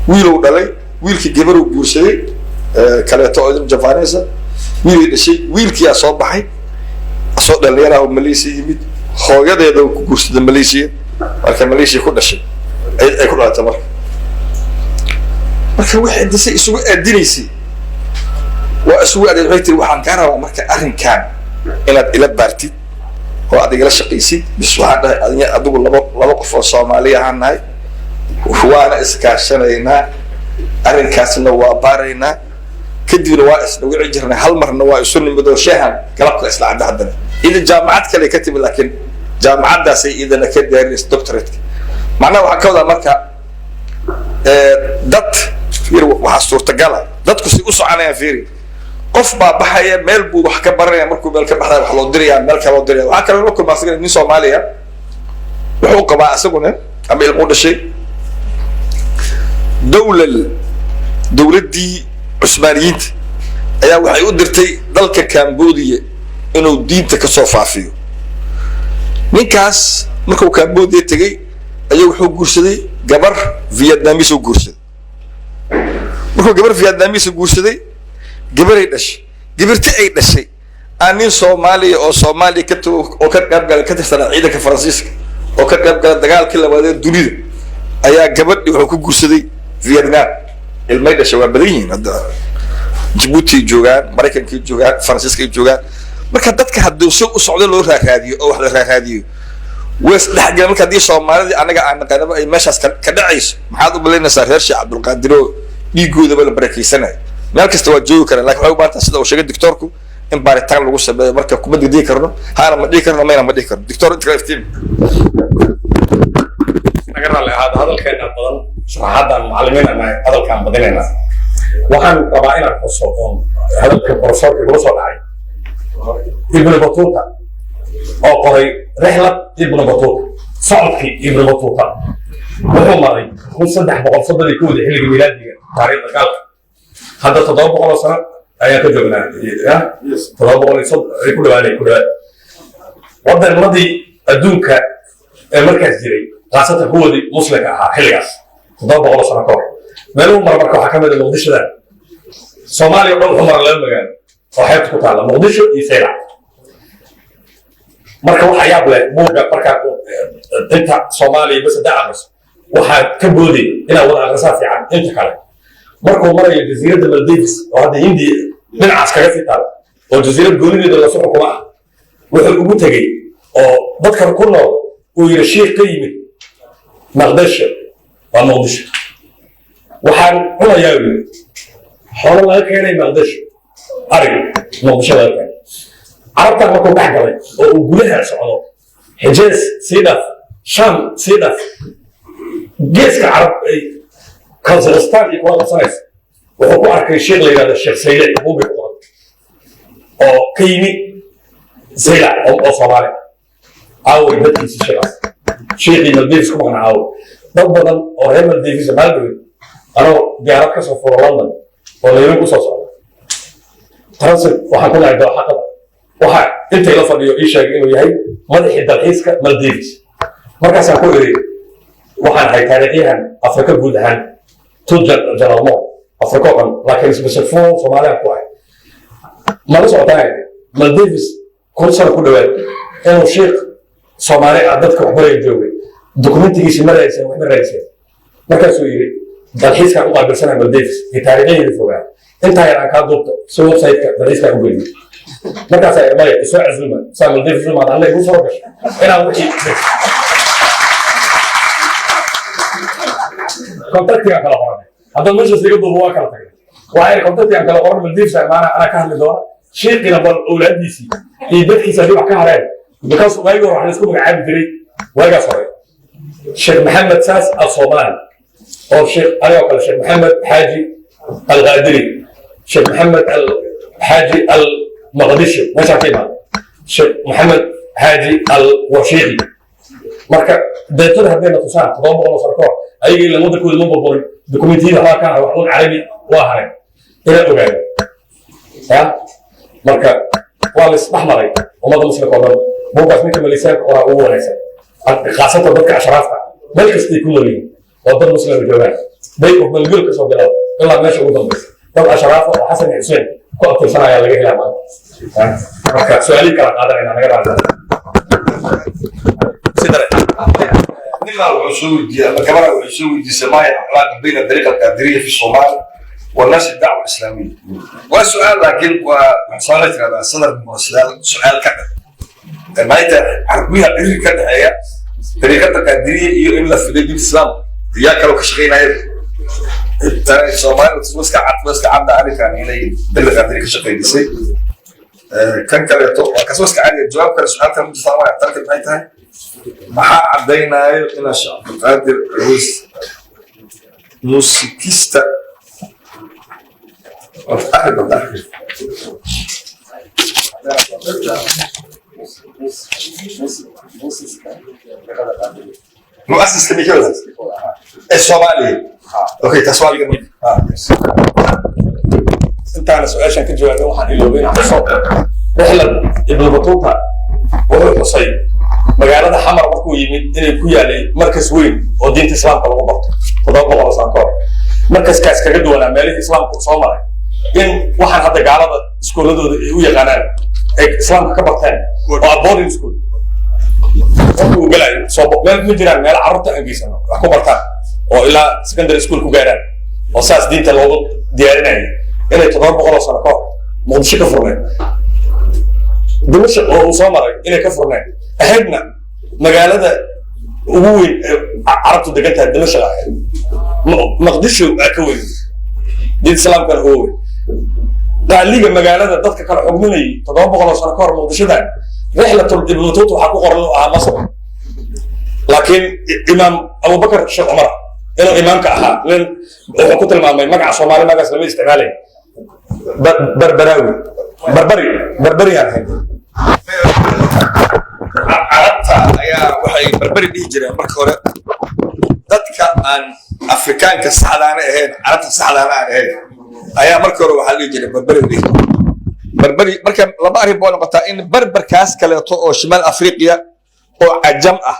wiiluu dhalay, wiilkii gabar uu guursaday kaleeto oo Jafaanisa, wiilay dhashay. Wiilkiyaa soo baxay asoo dhalinyaraha oo Malaysia yimid, hooyadeeda ku guursaday Malaysia. Marka Malaysia ku dhashay ay ku dhalatay. Marka waxay disay isugu aadinaysay, waa isugu aadin. Waxay tiri, waxaan kaa rabaa marka arrinkan inaad ila baartid oo aad igala shaqaysid. Bis, waxaan dhahay, adiga adigu laba qof oo Soomaali ahaan nahay, waana iskaashanaynaa, arrinkaasna waa baaraynaa. Kadibna waa isna wici jirnay, hal marna waa isu nimid oo sheehan galabka isla cadda. Haddana ida jaamacad kale ka timid, laakiin jaamacaddaasay idana ka diyaarinaysa doctorate. Macnaha waxaan ka wadaa marka dad fiir, waxaa suurtagala dadku si u soconayaan. Fiiri, qof baa baxaya, meel buu wax ka baranaya, markuu meel ka baxaya wax loo diraya, meel kale loo diraya. Waxaa kaloo la kulmaa asagana nin Soomaaliya, wuxuu qabaa isaguna ama ilmu dhashay dowladdii Cusmaaniyiinta ayaa waxay u dirtay dalka Cambodia inuu diinta kasoo faafiyo. Ninkaas markuu Cambodia tegey ayaa wuxuu guursaday gabar Vietnamese u guursaday. Markuu gabar Vietnamese guursaday, gabaray dhashay. Gabarti ay dhashay aan nin Soomaaliya oo Soomaaliya ka tago oo ka qayb galay, ka tirsanaa ciidanka Faransiiska oo ka qayb gala dagaalkii labaad ee dunida, ayaa gabadhii wuxuu ku guursaday Vietnam. Ilmay dhashay waa badan yihiin, hadda Jabuuti joogaan, Maraykankay joogaan, Faransiiskay joogaan. Marka dadka hadduu si u socdo loo raaraadiyo oo wax la raaraadiyo, wees dhexgala. Marka haddii Soomaalidii anaga aan naqaanaba ay meeshaas ka dhacayso, maxaad u malaynaysaa reer Sheekh Cabdulqaadir oo dhiigoodaba la barakaysanaya? Meel kasta waa joogi karaan, lakin waxay u baahan tahay, sida uu sheegay doctoorku, in baaritaan lagu sameeyo. Marka kuma degdegi karno, haana ma dhihi karno, mayna ma dhihi karno. Doctor, inta kale iftiin. Naga raalli ahaada, hadalkeena badan, sharaxaadaan macallimiin nahay, hadalkaan badinaynaa. Waxaan rabaa inaan xuso oon hadalka professorka igula soo dhacay Ibnu Batuuta oo qoray Rixlad Ibnu Batuuta, socodkii Ibnu Batuuta. Wuxuu maray 1331-dii xilligii milaadiga, taariikhda gaalka. Hadda 700 oo sano ayaan ka joognaa, 730 ay ku dhawaanay, ku dhawaad. Waddanadii adduunka ee markaas jiray, khaasatan kuwoodii Muslimka ahaa xilligaas, 700 oo sano ka hor, meeluhu mara marka waxaa ka mid ah Muqdishoda. Soomaaliya o dhan wuxuu mara laba magaalo oo xeebta ku taalla, Muqdisho iyo Saylac. Marka waxaa yaab leh buugga markaa inta Soomaaliya bas haddaa aqriso, waxaa ka booday inaad wada aqrisaa fiican inta kale. Markuu marayo jasiiradda Maldives oo hadda Hindiya dhinacaas kaga sii taala, oo jasiirad goonideeda lasu xukumo ah, wuxuu ugu tegey oo dadkan ku nool uu yidhi, shiikh ka yimid Maqdisho, waa Muqdisho, waxaan cunayaa, uu yidhi, xoolo laga keenay Maqdisho, arig Muqdisho laga keenay. Carabtan markuu dhex galay oo uu gudaha socdo, Xijaaz sii dhaaf, Sham sii dhaaf, geeska Carab ay Kazakhstan iyo kula qabsanaysa, wuxuu ku arkay sheekh la yidhahdo Sheekh Saylic, buugga ku qoran, oo ka yimi Saylac oo Soomaali. Aaway dadkiisi sheekaas, sheekhii Maldives ku maqnaa aaway? Dad badan oo reer Maldives maalin anoo diyaarad ka soo furo London oo Nairobi kusoo socda, transit waxaan ku nahay Dooxa Qatar, waxa intay la fadhiyo ii sheegay inuu yahay madaxii dalxiiska Maldives. Markaasaan ku iri, waxaan ahay taariikhyahan Afrika guud ahaan, tu janalmo Afrika oo dhan, laakiin specific Soomaaliyaan ku ahay. Mala socotaa Maldives 1000 sano ku dhawaad inuu sheikh Soomaali ah dadka waxbaraya joogay? Dokumentigiisi ma raadsan, waxma raadsan. Markaasuu yidhi, dalxiiskaan u qaabilsanaa Maldives iyo taariikhaheeda fogaa, intaa yar aan kaa duubto si website-ka dalxiiskaan u geliyo. Markaasaa maya, isoo casuuma saa Maldives umaad anna igu soo gasho inaan wixii contactigaan kala qoranay. Haddaad meeshaas iga duubo, waa kala tagnay. Waxaa contactigaan kala qoran, Maldives imaana, anaa ka hadli doona shiiqina, bal owlaadiisii iyo dadkiisa haddii wax ka hareen, because waagii hore waxaa laisku magacaabi jiray, waagaas hore, Sheekh Maxamed saas al Soomaali oo sheekh anigoo kale, Sheekh Maxamed Xaaji Alqaadiri, Sheekh Maxamed Al Xaaji Al Maqdisho meeshaa ka imaada Sheekh Maxamed Haaji Al Washiiqi. Marka deetada haddayna tusaan 700 sano kahor ayaga ila waddankooda ma burburin, dokumentiyada waxbaa ka haray, wax un carabi waa haray inaan ogaano ya. Marka waa la isdhex maray ummadda muslimka oo dhan. Buuggaas ninka malisaanka qoraa ugu wanaagsan, khaasatan dadka ashraafta meel kastay ku nool yihiin oo dad muslima joogaan, Bay of Malgul kasoo bilaabo ilaa meesha ugu dambaysa, dad ashraafa oo Xasan iyo Xuseen ku abtirsanaya laga helaa maanta. Marka su-aalihii kala qaadanayna naga raacda. Sidare. Ninbaa wuxuu soo weydiiyey ama gabadha wuxuu soo weydiisay: ما هي العلاقة بين الطريقة القادرية في الصومال والناس الدعوة الإسلامية؟ وسؤال لكن وسؤال هذا صدر سؤال كذا maanta carbiya xiriir ka dhexeeya dariiqada Qaadiriya iyo in la fiday diinta Islaamka yaa kaloo ka shaqeynaya Soomaaliya. Iska cad, iska cadda arrinkan inay dariiqa Qaadiriya ka shaqeynisay. Kan kaleeto waa kasoo iska cadiya. Jawaab kale su-aal kale ma jirtaa? Maya. Tan kale maxay tahay? Maxaa caddaynayo inaa Sheekh Cabdulqaadir Aweys muusikista? Akhri bal, akhri. Muasiska mikooda ee Soomaaliya. Okay, taas waa laga mid. Intaana su-aashan ka jawaabin, waxaan iloobay inaan xuso rixlad Ibnu Batuuta. Wuxuu xusay magaalada Xamar markuu yimid inay ku yaalay markas weyn oo diinta Islaamka lagu barto 700 sano ka hor. Markaskaas kaga duwanaa meelihii Islaamku soo maray in waxaan hadda gaalada iskooladooda ay u yaqaanaan ay Islaamka ka barteen oo ah boarding school. Markuu galayo soo meel ma jiraan meelo carruurta aan geysano wax ku bartaan oo ilaa secondary school ku gaaraan oo saas diinta loogu diyaarinayo, inay 700 sano ka hor Muqdisho ka furneed, Dimashq oo uu soo maray inay ka furneed, ahaydna magaalada ugu weyn ee Carabtu degan tahay Dimashq ahayd. Maqdisho aa ka weyn, diinta Islaamkana ugu weyn. Qaaliga magaalada dadka kala xugminayay 700 sano ka hor Muqdishodan, Rixlatul Ibnu Batuuta waxaa ku qoran inuu ahaa Masr, laakiin Imaam Abubakar Sheekh Cumar inuu imaamka ahaa nin wuxuu ku tilmaamay magaca Soomaali, magacaas lama isticmaalay, Barbaraawi, Barbari, Barbariyaan ahayn. Carabta ayaa waxay Barberi dhihi jireen marka hore dadka aan Afrikaanka saxdaana ahayn, Carabta saxdaana aan ahayn ayaa marka hore waxaa la dhihi jiray Barberi dhihi jiray. Barberi marka laba arrin boo noqotaa: in Barbarkaas kaleeto oo Shimaal Afriqiya oo cajam ah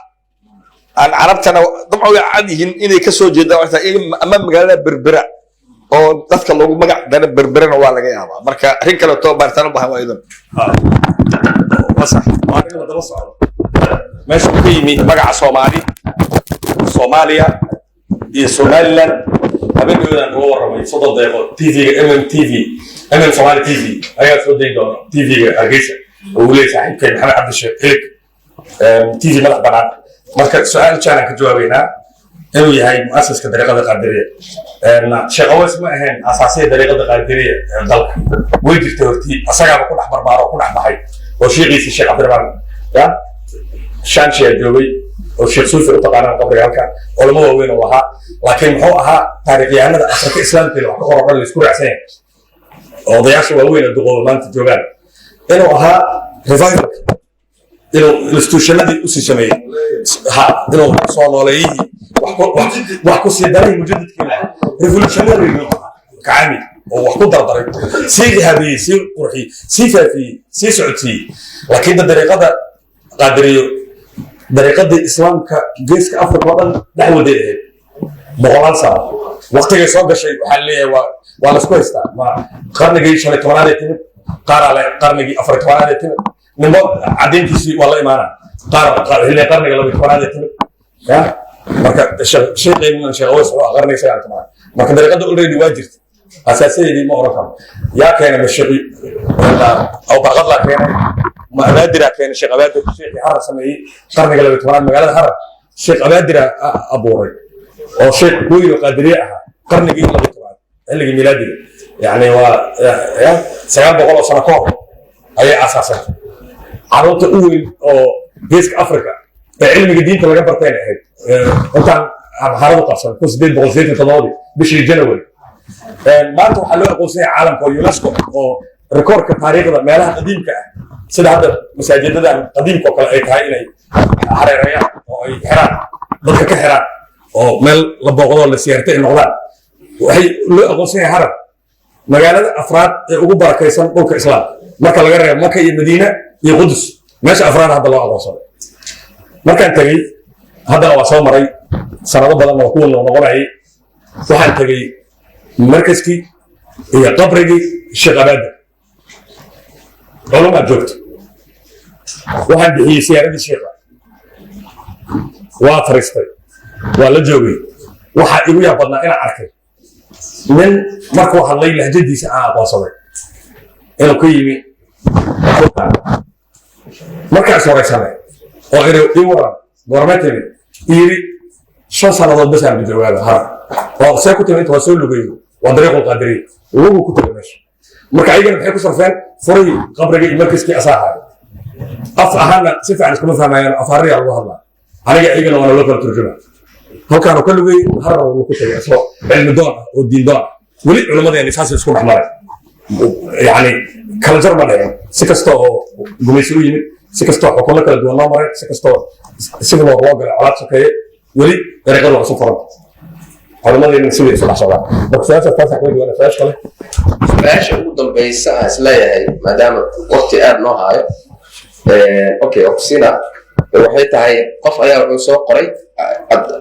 aan Carabtana dabcan way cad yihiin inay ka soo jeedaan waxay tahay ama magaalada Berbera oo dadka loogu magac dara Berberana waa laga yaabaa. Marka arrin kaleeto baaritaan u baahan waa idan. Waa sax, waa arrin la daba socdo meesha uu ka yimi magaca Soomaali, Soomaaliya iyo Somaliland. Habeenkoodan uga warramay 30 daqiiqo TV-ga TV, Somali TV ayaa soo dayi doona, TV-ga Hargeysa oo uu leeyahay saaxiibkay Maxamed Cabdisheekh Ilig, TV madax bannaan. Marka su-aal jaanan ka jawaabeynaa inuu yahay muasaska dariiqada Qaadiriya. Sheekh Aweys ma ahayn asaasiya dariiqada Qaadiriya ee dalka, way jirtay hortii, asagaaba ku dhex barbaaro oo ku dhex baxay oo sheekhiisi Sheekh Cabdiraxmaan ya Shanshiyaa joogay oo Sheekh Suufi u taqaanaan qabriga halka, culamo waaweyn oo lahaa. Laakiin muxuu ahaa taariikhyahanada Afrika Islaamkeeda wax ka qor oo dhan laisku raacsan yahay oo odayaasha waaweyn ee duqooba maanta joogaan inuu ahaa revival, inuu institutionadii usii sameeyey, ha inuu soo nooleeyihii wax ku sii daray, mujadidkii revolutionary kacaami oo wax ku dardaray, sii habeeyey, sii qurxiyey, sii faafiyey, sii socodsiiyey. Laakiin da dariiqada Qaadiriyo dariiqadii Islaamka Geeska Afrika oo dhan dhex waday ahayd boqolaal sano. Waqtigay soo gashay waxaa leeyahay waa laisku haystaa, ma qarnigii 15aad ay timid, qaaraa le qarnigii 14aad ay timid, nimo caddayntiisii waa la imaanaa, qaar xilli qarniga 12aad ay timid ya. Marka sheekheena Sheekh Aweys wuxuu ahaa qarniga 19aad. Marka dariiqada already waa jirta, asaasadeedii ma oran karo. Yaa keenay? Ma sheekh Awbarqadlaa keenay? Ma Abaadiraa keenay? Sheekh Abaadir, sheekhii Harar sameeyey qarniga 12aad magaalada Harar, Sheekh Abaadiraa abuuray oo sheekh weyn oo Qaadiriye ahaa qarnigii 12aad xilligii milaadiga, yani waa ya 900 oo sano ka hor ayay aasaasantay. Carruurta u weyn oo Geeska Africa ee cilmiga diinta laga bartayna ahayd intaan Amxaaradu qabsan 1887 bishii January. Maanta waxaa loo aqoonsan yahay caalamka oo UNESCO oo Rikoorka taariikhda meelaha qadiimka ah, sida hadda masaajidadan qadiimka oo kale ay tahay inay hareereeyaan oo ay xiraan, dadka ka xiraan, oo meel la booqdoo la siyaartay ay noqdaan. Waxay loo aqoonsan yahay Harar magaalada afraad ee ugu barakaysan dhulka Islaamka, marka laga reebo Maka iyo Madiina iyo Qudus. Meesha afraad hadda loo aqoonsaday. Markaan tegey, haddana waa soo maray, sanado badanna waa kuwa noqnoqonayay. Waxaan tegey markaskii iyo qabrigii Sheekh Abaada. Culumaa joogto. Waxaan bixiyey siyaaradii sheekha, waa fariistay, waa la joogay. Waxaa igu yaab badnaa inaan arkay nin markuu hadlay lahjadiisa aan aqoonsaday inuu ka yimi dhulkan. Markaa is waraysanay oo iri, "Ii waran, goormee timi?" Yiri, "5 sannadood bas aan ku joogaaba Harar." Oo see ku timi inta? "Waa soo lugeeyo, waa dariiqul Qaadiriya, lugu ku tagay meesha." Marka ayagana maxay ku sarfeen? Furihii qabriga iyo markiskii asaa haayo. Af ahaana si fiican iskuma fahmayaan, af Harariyaa lagu hadlaa. Aniga iyagana waana loo kala turjuma. Halkaanu ka lugayey, Harar uu ku tagay, isagoo cilmi doon ah oo diin doon ah. Weli culimmadeeni saasay isku dhex maray, yani kala jar ma dhicin. Si kasta oo gumaysi u yimid, si kastoo xukunno kala duwan loo maray, si kastoo civil war loo galay, colaad sokeeye, weli dariiqadu waa isu furan. Culimmadeeni sidai isu dhex socdaan. Marka su-aashaas taasaan kaga duwana su-aasha kale. Su-aasha ugu dambaysa aan isleeyahay, maadaama waqti aad noo haayo, okay, oksina waxay tahay: qof ayaa wuxuu soo qoray,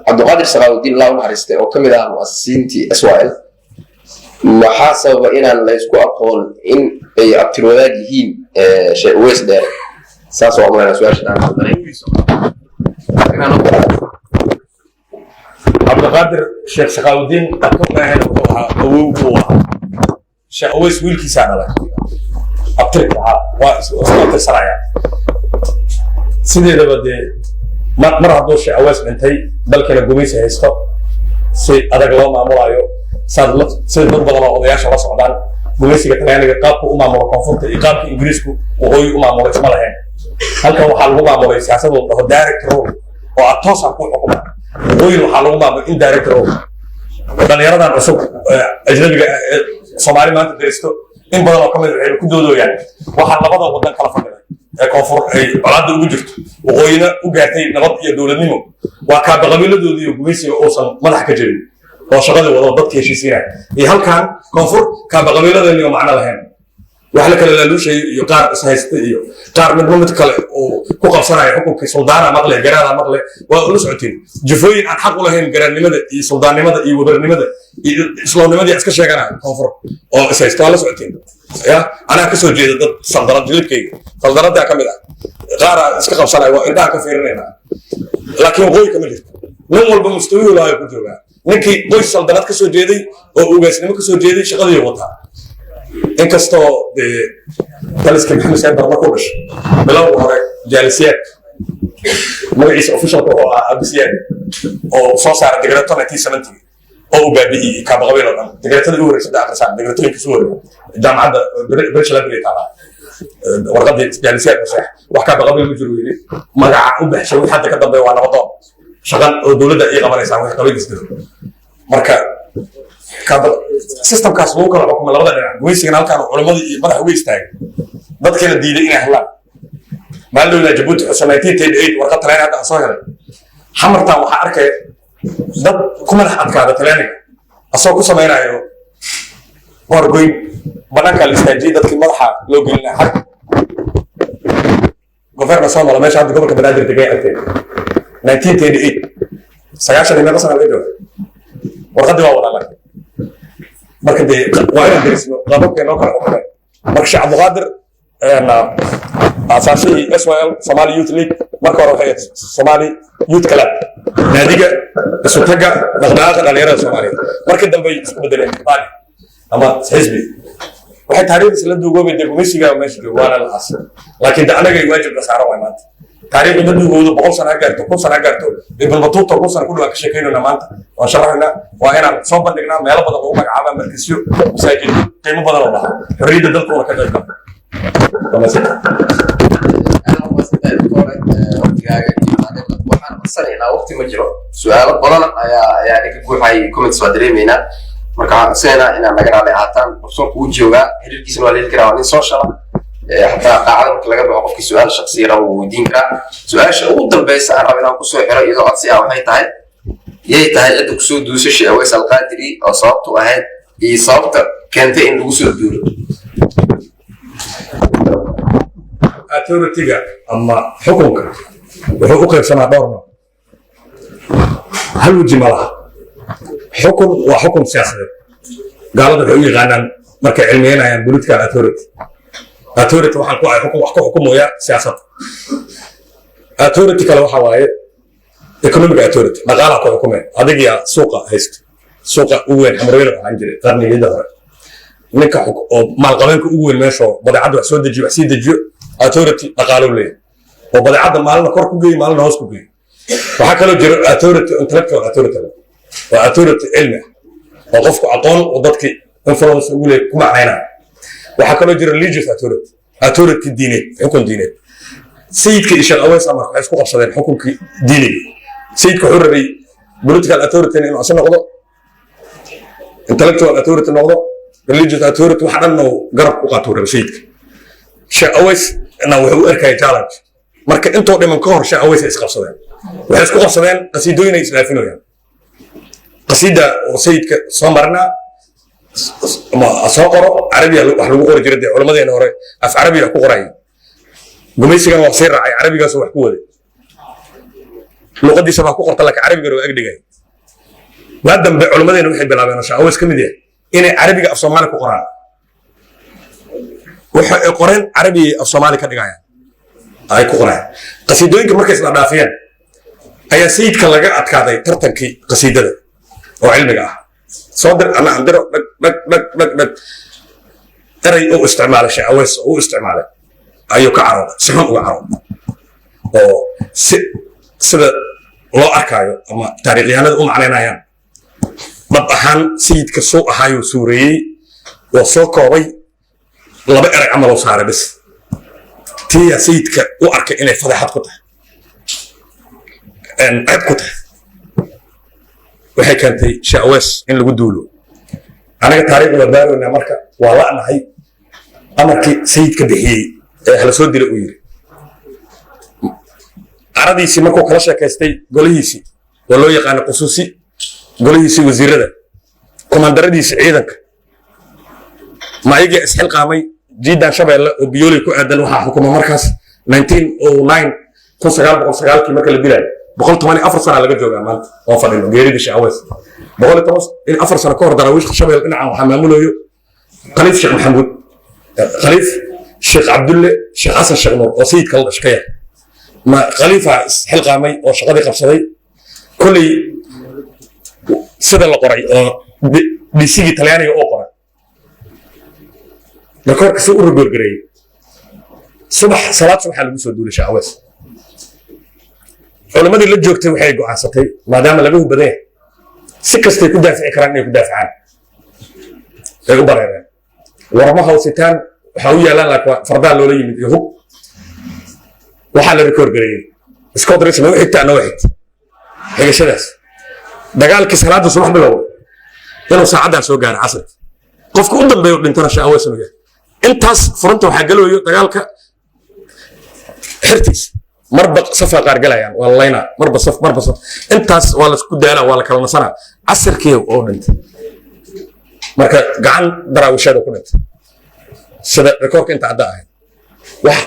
Cabdiqaadir Sakaawudiin, Allah u naxariistay, oo ka mid ah mu'asisiintii SYL, maxaa sababa inaan la isku aqoon in ay abtir wadaag yihiin Sheekh Uweys Dheere? Saas waa umaynaa su-aasha aan qaldanay. Cabdiqaadir Sheekh Sakaawudiin abka maahan, wuxuu ahaa awow uu ahaa. Sheekh Uweys wiilkiisaa dhalay. Abtirka ahaa waa isku abtirsanaya. Sideedaba dee mar hadduu Sheekh Aweys dhintay, dalkana gumaysi haysto, si adag loo maamulayo, saad sida dad badan oo odayaasha la socdaan, gumaysiga Talyaaniga qaabku u maamulo koonfurta iyo qaabka Ingiriisku waqooyi u maamulo isma lahayn. Halkan waxaa lagu maamulay siyaasad la dhaho direct rule, oo aad toos ah ku xukuma. Waqooyin waxaa lagu maamulay indirect rule. Dhalinyaradan cusub ajnabiga ah ee Soomaali maanta daristo, in badan oo ka mid waxay ku doodooyaan waxaa labada wadan kala fadhida ee koonfur ay colaadda ugu jirto, waqooyina u gaartay nabad iyo dowladnimo, waa kaaba qabiiladoodii iyo gumaysiga uusan madax ka jirin oo shaqadii wado, dadka heshiisiinaya, iyo halkan koonfur kaaba qabiiladeeni oo macno lahayn, wax la kala laaluushayo iyo qaar ishaysta iyo qaar midba mid kale uu ku qabsanayo xukunkii. Suldaana maqle, garaada maqle, waa ula socotiin. Jufooyin aan xaq u lahayn garaadnimada iyo suldaannimada iyo wabarnimada iyo islaamnimadii iska sheeganaya koonfur oo ishaysta, waa la socotiin. Ya anaa kasoo jeeda dad saldanad, jilibkayga saldanadaa ka mid ah. Qaaraa iska qabsanaya, waa indhaha ka fiirinayna. Laakiin waqooyi kama jirto. Nin walba mustawihii lahayo ku joogaa. Ninkii qoys saldanad kasoo jeeday oo ugaasnimo kasoo jeeday shaqadii wataa. Inkastoo dee taliska Maxamed Said Barre markuu dhashay bilowga hore, Jaalisiyaad magaciisa officialka wuxuu ahaa Abisiyaad, oo soo saaray digreeto 1970 oo uu baabi'iyey kaaba qabiil oo dhan. Digreetada ugu horreysay akhrisaan, digreetooyinka soo horreeyay jaamacadda British Library taalaa, warqadii Jaalisiyaad maseex. Wax kaaba qabiil ma jiro yidhi, magaca u baxshay. Wixii hadda ka dambeeya waa nabadoon, shaqan oo dowladda ii qabanaysaan wixii qabiil isdilo. Marka systemkaas lagu kala xukumay labada dhinac, gumaysigana halkaan culimmadii iyo madaxa uga istaagay, dadkiina diiday inay hadlaan. Maalin dhowna Jabuuti xusa 1938 warqad Talyaani hadda aan soo helay. Xamartan waxaa arkaya dad ku madax adkaada Talyaaniga asagoo ku samaynayo qoorgoyn. Banaankaa la istaajiyey, dadkii madaxa loo gelinaya xag Governo Somalo, meesha hadda gobolka Banaadir degay agteeda, 1938, 90 iyo meeqa sana laga jooga. Warqaddii waa wadaa. Laakiin marka dee waa inaan derisno qaababkay noo kala xukumeen. Marka Sheekh Cabdiqaadir, aasaasihii SYL, Somali Youth League, marka hore waxay ahayd Somali Youth Club, naadiga isutagga dhaqdhaqaaqa dhalinyarada Soomaaliyeed. Markii dambe ay isku bedeleen baali ama xisbi. Waxay taariikhdiisa la duugoobay dee gumaysigaa meesha joogo, waana la aasay. Laakiin de anagay waajib la saaran waay maanta. Taariikhdu ma duugowdo, 100 sano ha gaarto, 1000 sano ha gaarto. Ibn Batuuta 1000 sano ku dhawaan ka sheekaynayna maanta, waan sharaxaynaa. Waa inaan soo bandhignaa meelo badan lagu magacaabaa, markisyo, masaajidyo qiimo badan oo lahaa, xorriyadda dalkuuna ka qayb gala. Waqtigaaga iyo taariikhda waxaan codsanaynaa, waqti ma jiro, su-aalo badan ayaa iga guuxay, comments waa dareemaynaa. Marka waxaan codsanayna inaad naga raali ahaataan. Profesorku wuu joogaa, xiriirkiisana waa la heli karaa, waa nin social ah. Xataa qaacada marka laga baxo, qofkii su-aal shaqsiya raba wuu weydiin karaa. Su-aasha ugu dambeysa aan raba inaan kusoo xiro, iyadoo codsi ah, waxay tahay: yay tahay cidda kusoo duushay Sheekh Aweys Alqaadiri oo sababtu ahayd iyo sababta keentay in lagu soo duulo? Authority-ga ama xukunka wuxuu u qaybsamaa dhowr nooc. Hal weji ma laha. Xukun waa xukun siyaasadeed. Gaalada waxay u yaqaanaan markay cilmiyeynayaan political authority. Authority waxaan ku ahay xukun wax ku xukumaya siyaasad. Authority kale waxa waaye economic authority, dhaqaalaha ku xukumaya. Adigiyaa suuqa haysta, suuqa ugu weyn Xamrooyne waxaan jiray qarnigii hore, ninka oo maalqabeenka ugu weyn meesha oo badeecadda wax soo dejiyo, wax sii dejiyo, authority dhaqaalo leeyahay oo badeecadda maalina kor ku geeyo, maalina hoos ku geeyo. Waxaa kaloo jiro authority, intellectual authority, waa authority cilmi ah oo qofku aqoon oo dadki influence ugu leeyahay ku macnaynaya. Waxaa kaloo jira religious authority, authority diineed, xukun diineed. Sayidka iyo Sheekh Aweys amarka waxay isku qabsadeen xukunkii diiniga. Sayidka wuxuu rabay political authority inuu asa noqdo, intellectual authority noqdo, religious authority, wax dhan uu garab ku qaatuu rabay sayidka. Sheekh Aweysna wuxuu u arkayay challenge. Marka intoo dhiman ka hor Sheekh Aweys ay isqabsadeen. Waxay isku qabsadeen qasiidooyin ay isdhaafinayaan. Qasiida oo sayidka soo marinaa ama soo qoro, carabiya wax lagu qori jiray. Dee culammadeena hore af carabiya wax ku qorayay. Gumaysigana waa sii raacay, carabigaasoo wax ku waday. Luqadiisa baa ku qorta, laakiin carabigana waa agdhigay. Waa dambe culammadeena waxay bilaabeen, oo Sheekh Aweys ka mid yahay, inay carabiga af Soomaali ku qoraan. Waxa ay qoreen carabi af Soomaali ka dhigayaan ay ku qoraan. Qasiidooyinka markay isla dhaafiyeen ayaa sayidka laga adkaaday tartankii qasiidada oo cilmiga ah. Soo dir ana andiro, dhag dhag dhag dhag dhag. Eray uu isticmaalay Sheekh Aweys oo u isticmaalay ayuu ka carooday, si xun uga carooday, oo si sida loo arkaayo ama taariikhyahanada u macnaynayaan, dhab ahaan sayidka suu ahaayuu suureeyey oo soo koobay, laba eray camaloo saaray bis. Tiyaa sayidka u arkay inay fadeexad ku tahay, ceeb ku tahay. Waxay keentay Sheekh Aweys in lagu duulo. Anaga taariikhda waa baaraynaa. Marka waa la'nahay amarkii sayidka bixiyey ee hala soo dila uu yiri. Caradiisii markuu kala sheekaystay golihiisii oo loo yaqaano qusuusi, golihiisii wasiirada, komandaradiisii ciidanka, ma ayagii isxilqaamay. Jiidan Shabeelle oo Biyooley ku aadan waxaa xukuma markaas 1909, 1909-kii marka la dilaayo, 114 sana laga joogaa maanta oo fadhino geeridii Sheekh Aweys. 114 sano ka hor Daraawiishka Shabeelle dhinacan waxaa maamulayo Khaliif Sheekh Maxamuud, Khaliif Sheekh Cabdulle Sheekh Xasan Sheekh Nuur oo sayidka la dhashkaya. Ma khaliifa isxilqaamay oo shaqadii qabsaday? Kolley sida la qoray oo dhisigii Talyaaniga oo qoray rekoorka si u record-gareeyey, subax salaad subaxa lagu soo duulay Sheekh Aweys. Culimmadii la joogtay waxay go'aansatay, maadaama laga hubadan yahay, si kastay ku daafici karaan inay ku daafacaan ay u bareereen. Warma hawsitaan waxaa u yaalaan, laakiin fardaa loola yimid iyo hub. Waxaa la record-gareeyey squadrons noo xigta, noo xigta xigashadaas. Dagaalkii salaada subax bilowday inuu saacaddan soo gaaro casirka, qofka u dambeeyo dhintana Sheekh Aweys inuu yahay. Intaas furanta waxaa galayo dagaalka xirtiis. Marba safaa qaar galayaan, waa la laynaa, marba saf, marba saf. Intaas waa laisku daalaa, waa la kala nasanaa. Casirkii oo dhintay marka gacan daraawisheeda ku dhintay, sida rekoorka inta cadda ahayd. Wax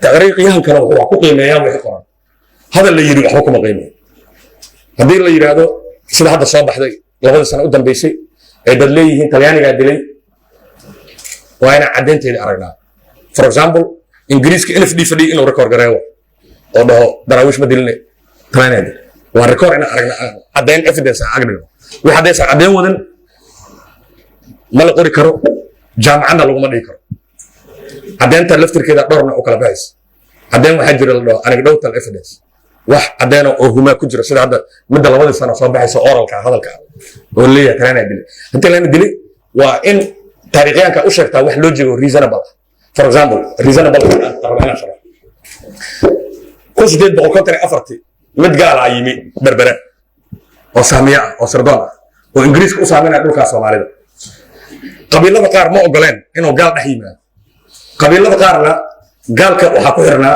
taariikhyahankana wuxuu wax ku qiimeeyaa wixii qoran. Hadal la yidhi waxba kuma qiimeeyo. Haddii la yidhaahdo, sida hadda soo baxday labadii sano u dambeysay ay dad leeyihiin Talyaanigaa dilay, waa inaan caddaynteedii aragnaa. For example, Ingiriiska NFD fadhiya inuu record gareeyo oo dhaho Daraawiish ma diline, Talyaanigaa dilay, waa record inaan aragna, caddayn, evidence aan ag dhigno. Wixii haddaysan caddayn wadan ma la qori karo, jaamacadna laguma dhigi karo. Caddeynta laftirkeeda dhowrna u kala baxaysa. Caddeyn waxaa jira la dhaho anecdotal evidence, wax caddeena oo humaa ku jira, sida hadda midda labadii sano soo baxaysa, oralka, hadalka oo leeyahay Talyaanigaa dilay. Haddii Talyaani dilay, waa in taariikhyaanka u sheegtaa wax loo jeego reasonable ah. For example, reasonable raba inaan sharaxo, 1854-tii mid gaala yimi Berbere oo saamiye ah oo sirdoon ah oo Ingiriiska u saameynaya dhulkaa Soomaalida. Qabiilada qaar ma ogoleen inuu gaal dhex yimaado. Qabiilada qaarna gaalka waxaa ku xirnaa,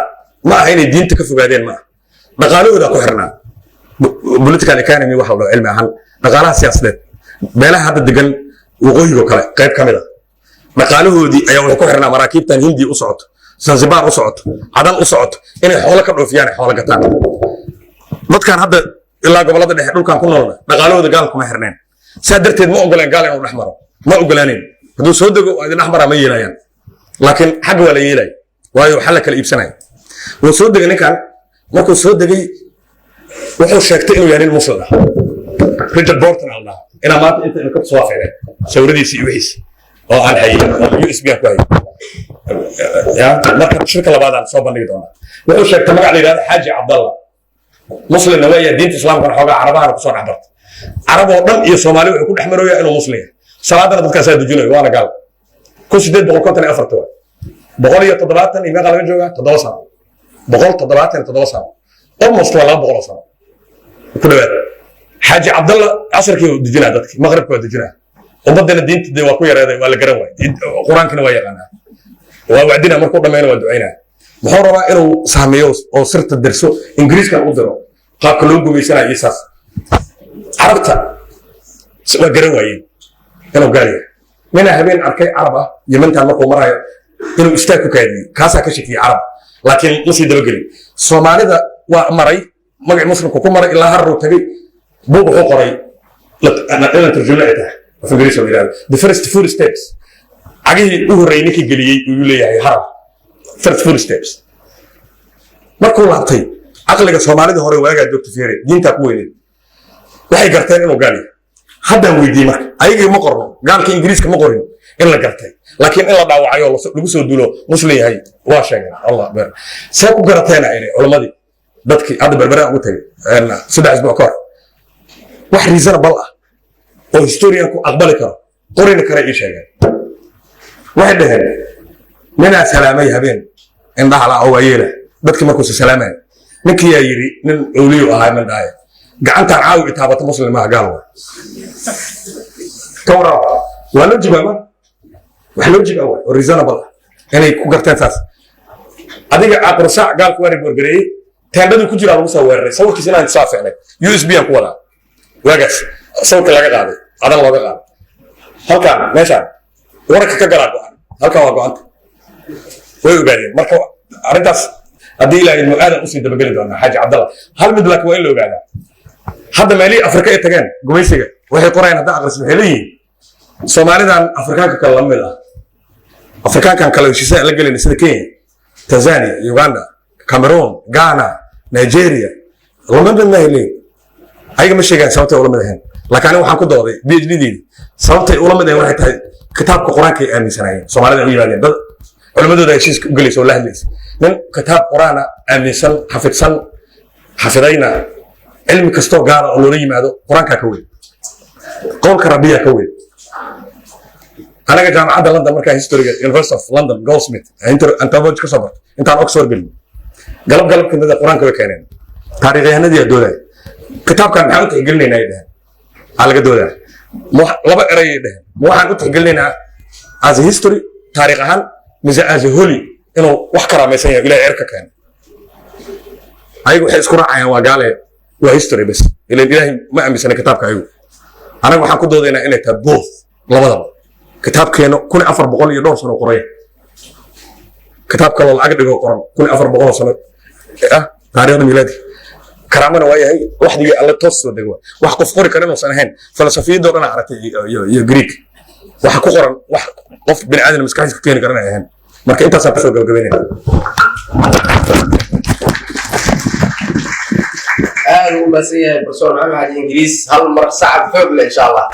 ma aha inay diinta ka fogaadeen, ma aha, dhaqaalahooda ku xirnaa. Political economy waxa la dhaho, cilmi ahaan dhaqaalaha siyaasadeed, beelaha hadda degan waqooyigo kale qayb ka mid a dhaqaalahoodii ayaa wuxuu ku xirnaa maraakiibtan Hindiya u socoto, Zanzibar u socoto, Cadan u socoto, inay xoolo ka dhoofiyaan, ay xoolo gataan. Dadkan hadda ilaa gobolada dhexe dhulkan ku noolna dhaqaalahooda gaal kuma xirneen. Saa darteed ma ogoleen gaal inuu dhex maro, ma ogolaanin. Hadduu soo dego, waa idin dhex maraa, ma yeelayaan, laakiin xagga waa la yeelaya, waayo waxaa la kala iibsanaya. Wuu soo degay ninkan. Markuu soo degay, wuxuu sheegtay inuu yahay nin Muslim ah. Richard Burton al dhahaa. Inaa maanta inta ka soo ficleen sawiradiisi iyo wixiisi oo aan hayay oo USB aan ku hayay ya, marka shirka labaadaan soo bandhigi doonaa. Wuxuu sheegtay magac la yidhahdo Xaaji Cabdallah, muslimna waa yahay, diinta Islaamkana xoogaa Carabahana kusoo dhex bartay. Carab oo dhan iyo Soomaali wuxuu ku dhex marooyaa inuu Muslim yahay, salaadana dadkaasaa dujinayo, waana gaal. 1854 waay, 170 iyo meeqa laga joogaa? 7 sano, 177 sano, almost waa 200 sano ku dhawaad. Xaaji Cabdalla casarkii uu dujinaa dadkii, maqribka waa dujinaa. Ummadana diinta dee waa ku yareeday, waa la garan waay. Qur-aankina waa yaqaanaa, waa wacdina, markuu dhammayna waa ducaynaa. Muxuu rabaa? Inuu sahmiyo oo sirta derso, Ingiriiskan u diro qaabka loo gumaysanayo iyo saas. Carabta waa garan waayeen inuu gaal yahay. Ninaa habeen arkay Carab ah Yementan markuu marayo inuu istaag ku kaadiyey, kaasaa ka shakiyey Carab, laakiin ma sii dabagelin. Soomaalida waa maray, magaci Muslimku ku maray ilaa Hararuu tagay. Buug wuxuu qoray inaan tarjumno ay tahay, af Ingiriis oo yidhahdo "The First Four Steps", cagihii u horreeyey ninkii geliyey uu leeyahay Harar, first four steps. Markuu laabtay, caqliga Soomaalida hore waagaa joogta fiire, diintaa ku weyneed, waxay garteen inuu gaal yahay. Haddaan weydiiyey marka ayagii, ma qorno, gaalka Ingiriiska ma qorin in la gartay, laakiin in la dhaawacay oo lagu soo duulo Muslim yahay waa sheegeen. Allah ber, see ku garateena ini culammadii dadkii hadda Berberaan ugu tagay 3 isbuuc ka hor, wax reasonable ah oo historianku aqbali karo, qorina kara ii sheegeen. Waxay dhaheen ninaa salaamay habeen, indhaha la oo waayeela. Dadkii markuusa salaamaya, ninkiyaa yidhi, nin awliyu ahaa, nin dhahaya, "Gacantaan caawi itaabata Muslim maaha, gaal waay." Ka warraba, waa logic ma wax logic ah waay oo reasonable ah inay ku garteen saas. Adiga aqrusaac gaalku waa riboorgareeyey, teendhadii ku jiraa lagu soo weeraray. Sawirkiis inaan saa ficnay, USB aan ku wadaa, waagaas sawirka laga qaaday, Cadan looga qaaday. Halkaan meeshaan wararka ka galaa go'an, halkaan waa go'anta. Way ogaadeen. Marka arrintaas haddii Ilaahay idmo aadan usii dabageli doonaa Xaaji Cabdalla. Hal mid laakiin waa in la ogaadaa: hadda meelihii Afrika ay tageen gumaysiga, waxay qorayaan hadda aqrisin, waxay leeyihiin Soomaalidan Afrikaanka kale la mid ah. Afrikaankan kale heshiisaan la gelayna sida Kenya, Tanzania, Uganda, Cameroon, Ghana, Nigeria lama mid maahay leeyihin. Ayaga ma sheegaan sababtay ula mid ahayn, laakiin aniga waxaan ku dooday PhD deedi sababtay ula mid ahayn waxay tahay kitaabka Qur-aanka ay aaminsanaayeen. Soomaalida u yimaadeen dad culimmadooda heshiiska u gelaysa oo la hadlaysa, nin kitaab Qur-aana aaminsan, xafidsan, xafidayna, cilmi kastoo gaara oo loola yimaado Qur-aankaa ka weyn, qowlka Rabbiyaa ka weyn. Anaga jaamacadda London markaa historyga, University of London, Goldsmith, anthropology ka soo bartay intaan Oxford gelin, galab galab kamida Qur-aanka way keeneen. Taariikhyahanadii aa doodaya, "Kitaabkan maxaan u tixgelinaynaa?" ay dheheen. Aa laga doodaya, laba erayay dheheen: ma waxaan u tixgelinaynaa as a history, taariikh ahaan, mise as a holy, inuu wax karaamaysan yahay, Ilahay cirka keenay? Ayagu waxay isku raacayaan waa gaale, waa history bas, ilan Ilaahay ma aaminsana kitaabka ayagu. Anaga waxaan ku doodaynaa inay tahay both, labadaba. Kitaabkeena 1400 iyo dhowr sano qoraya, kitaab kaloo lacag dhigo qoran 1400 sano ah taariikhda miilaadi, karaamana waa yahay, waxdigii Alle toos soo dego, wax qof qori kara inuusan ahayn. Falasafiyadoo dhan aragtay iyo Greek waxa ku qoran, wax qof bini aadan maskaxdiisa ka keeni karan ay ahayn. Marka intaasaan kusoo gabagabeynaya. Aad u mahadsan yahay Professor Maxamed Xaaji Ingiriis. Hal mar sacab xoog leh, insha Allah.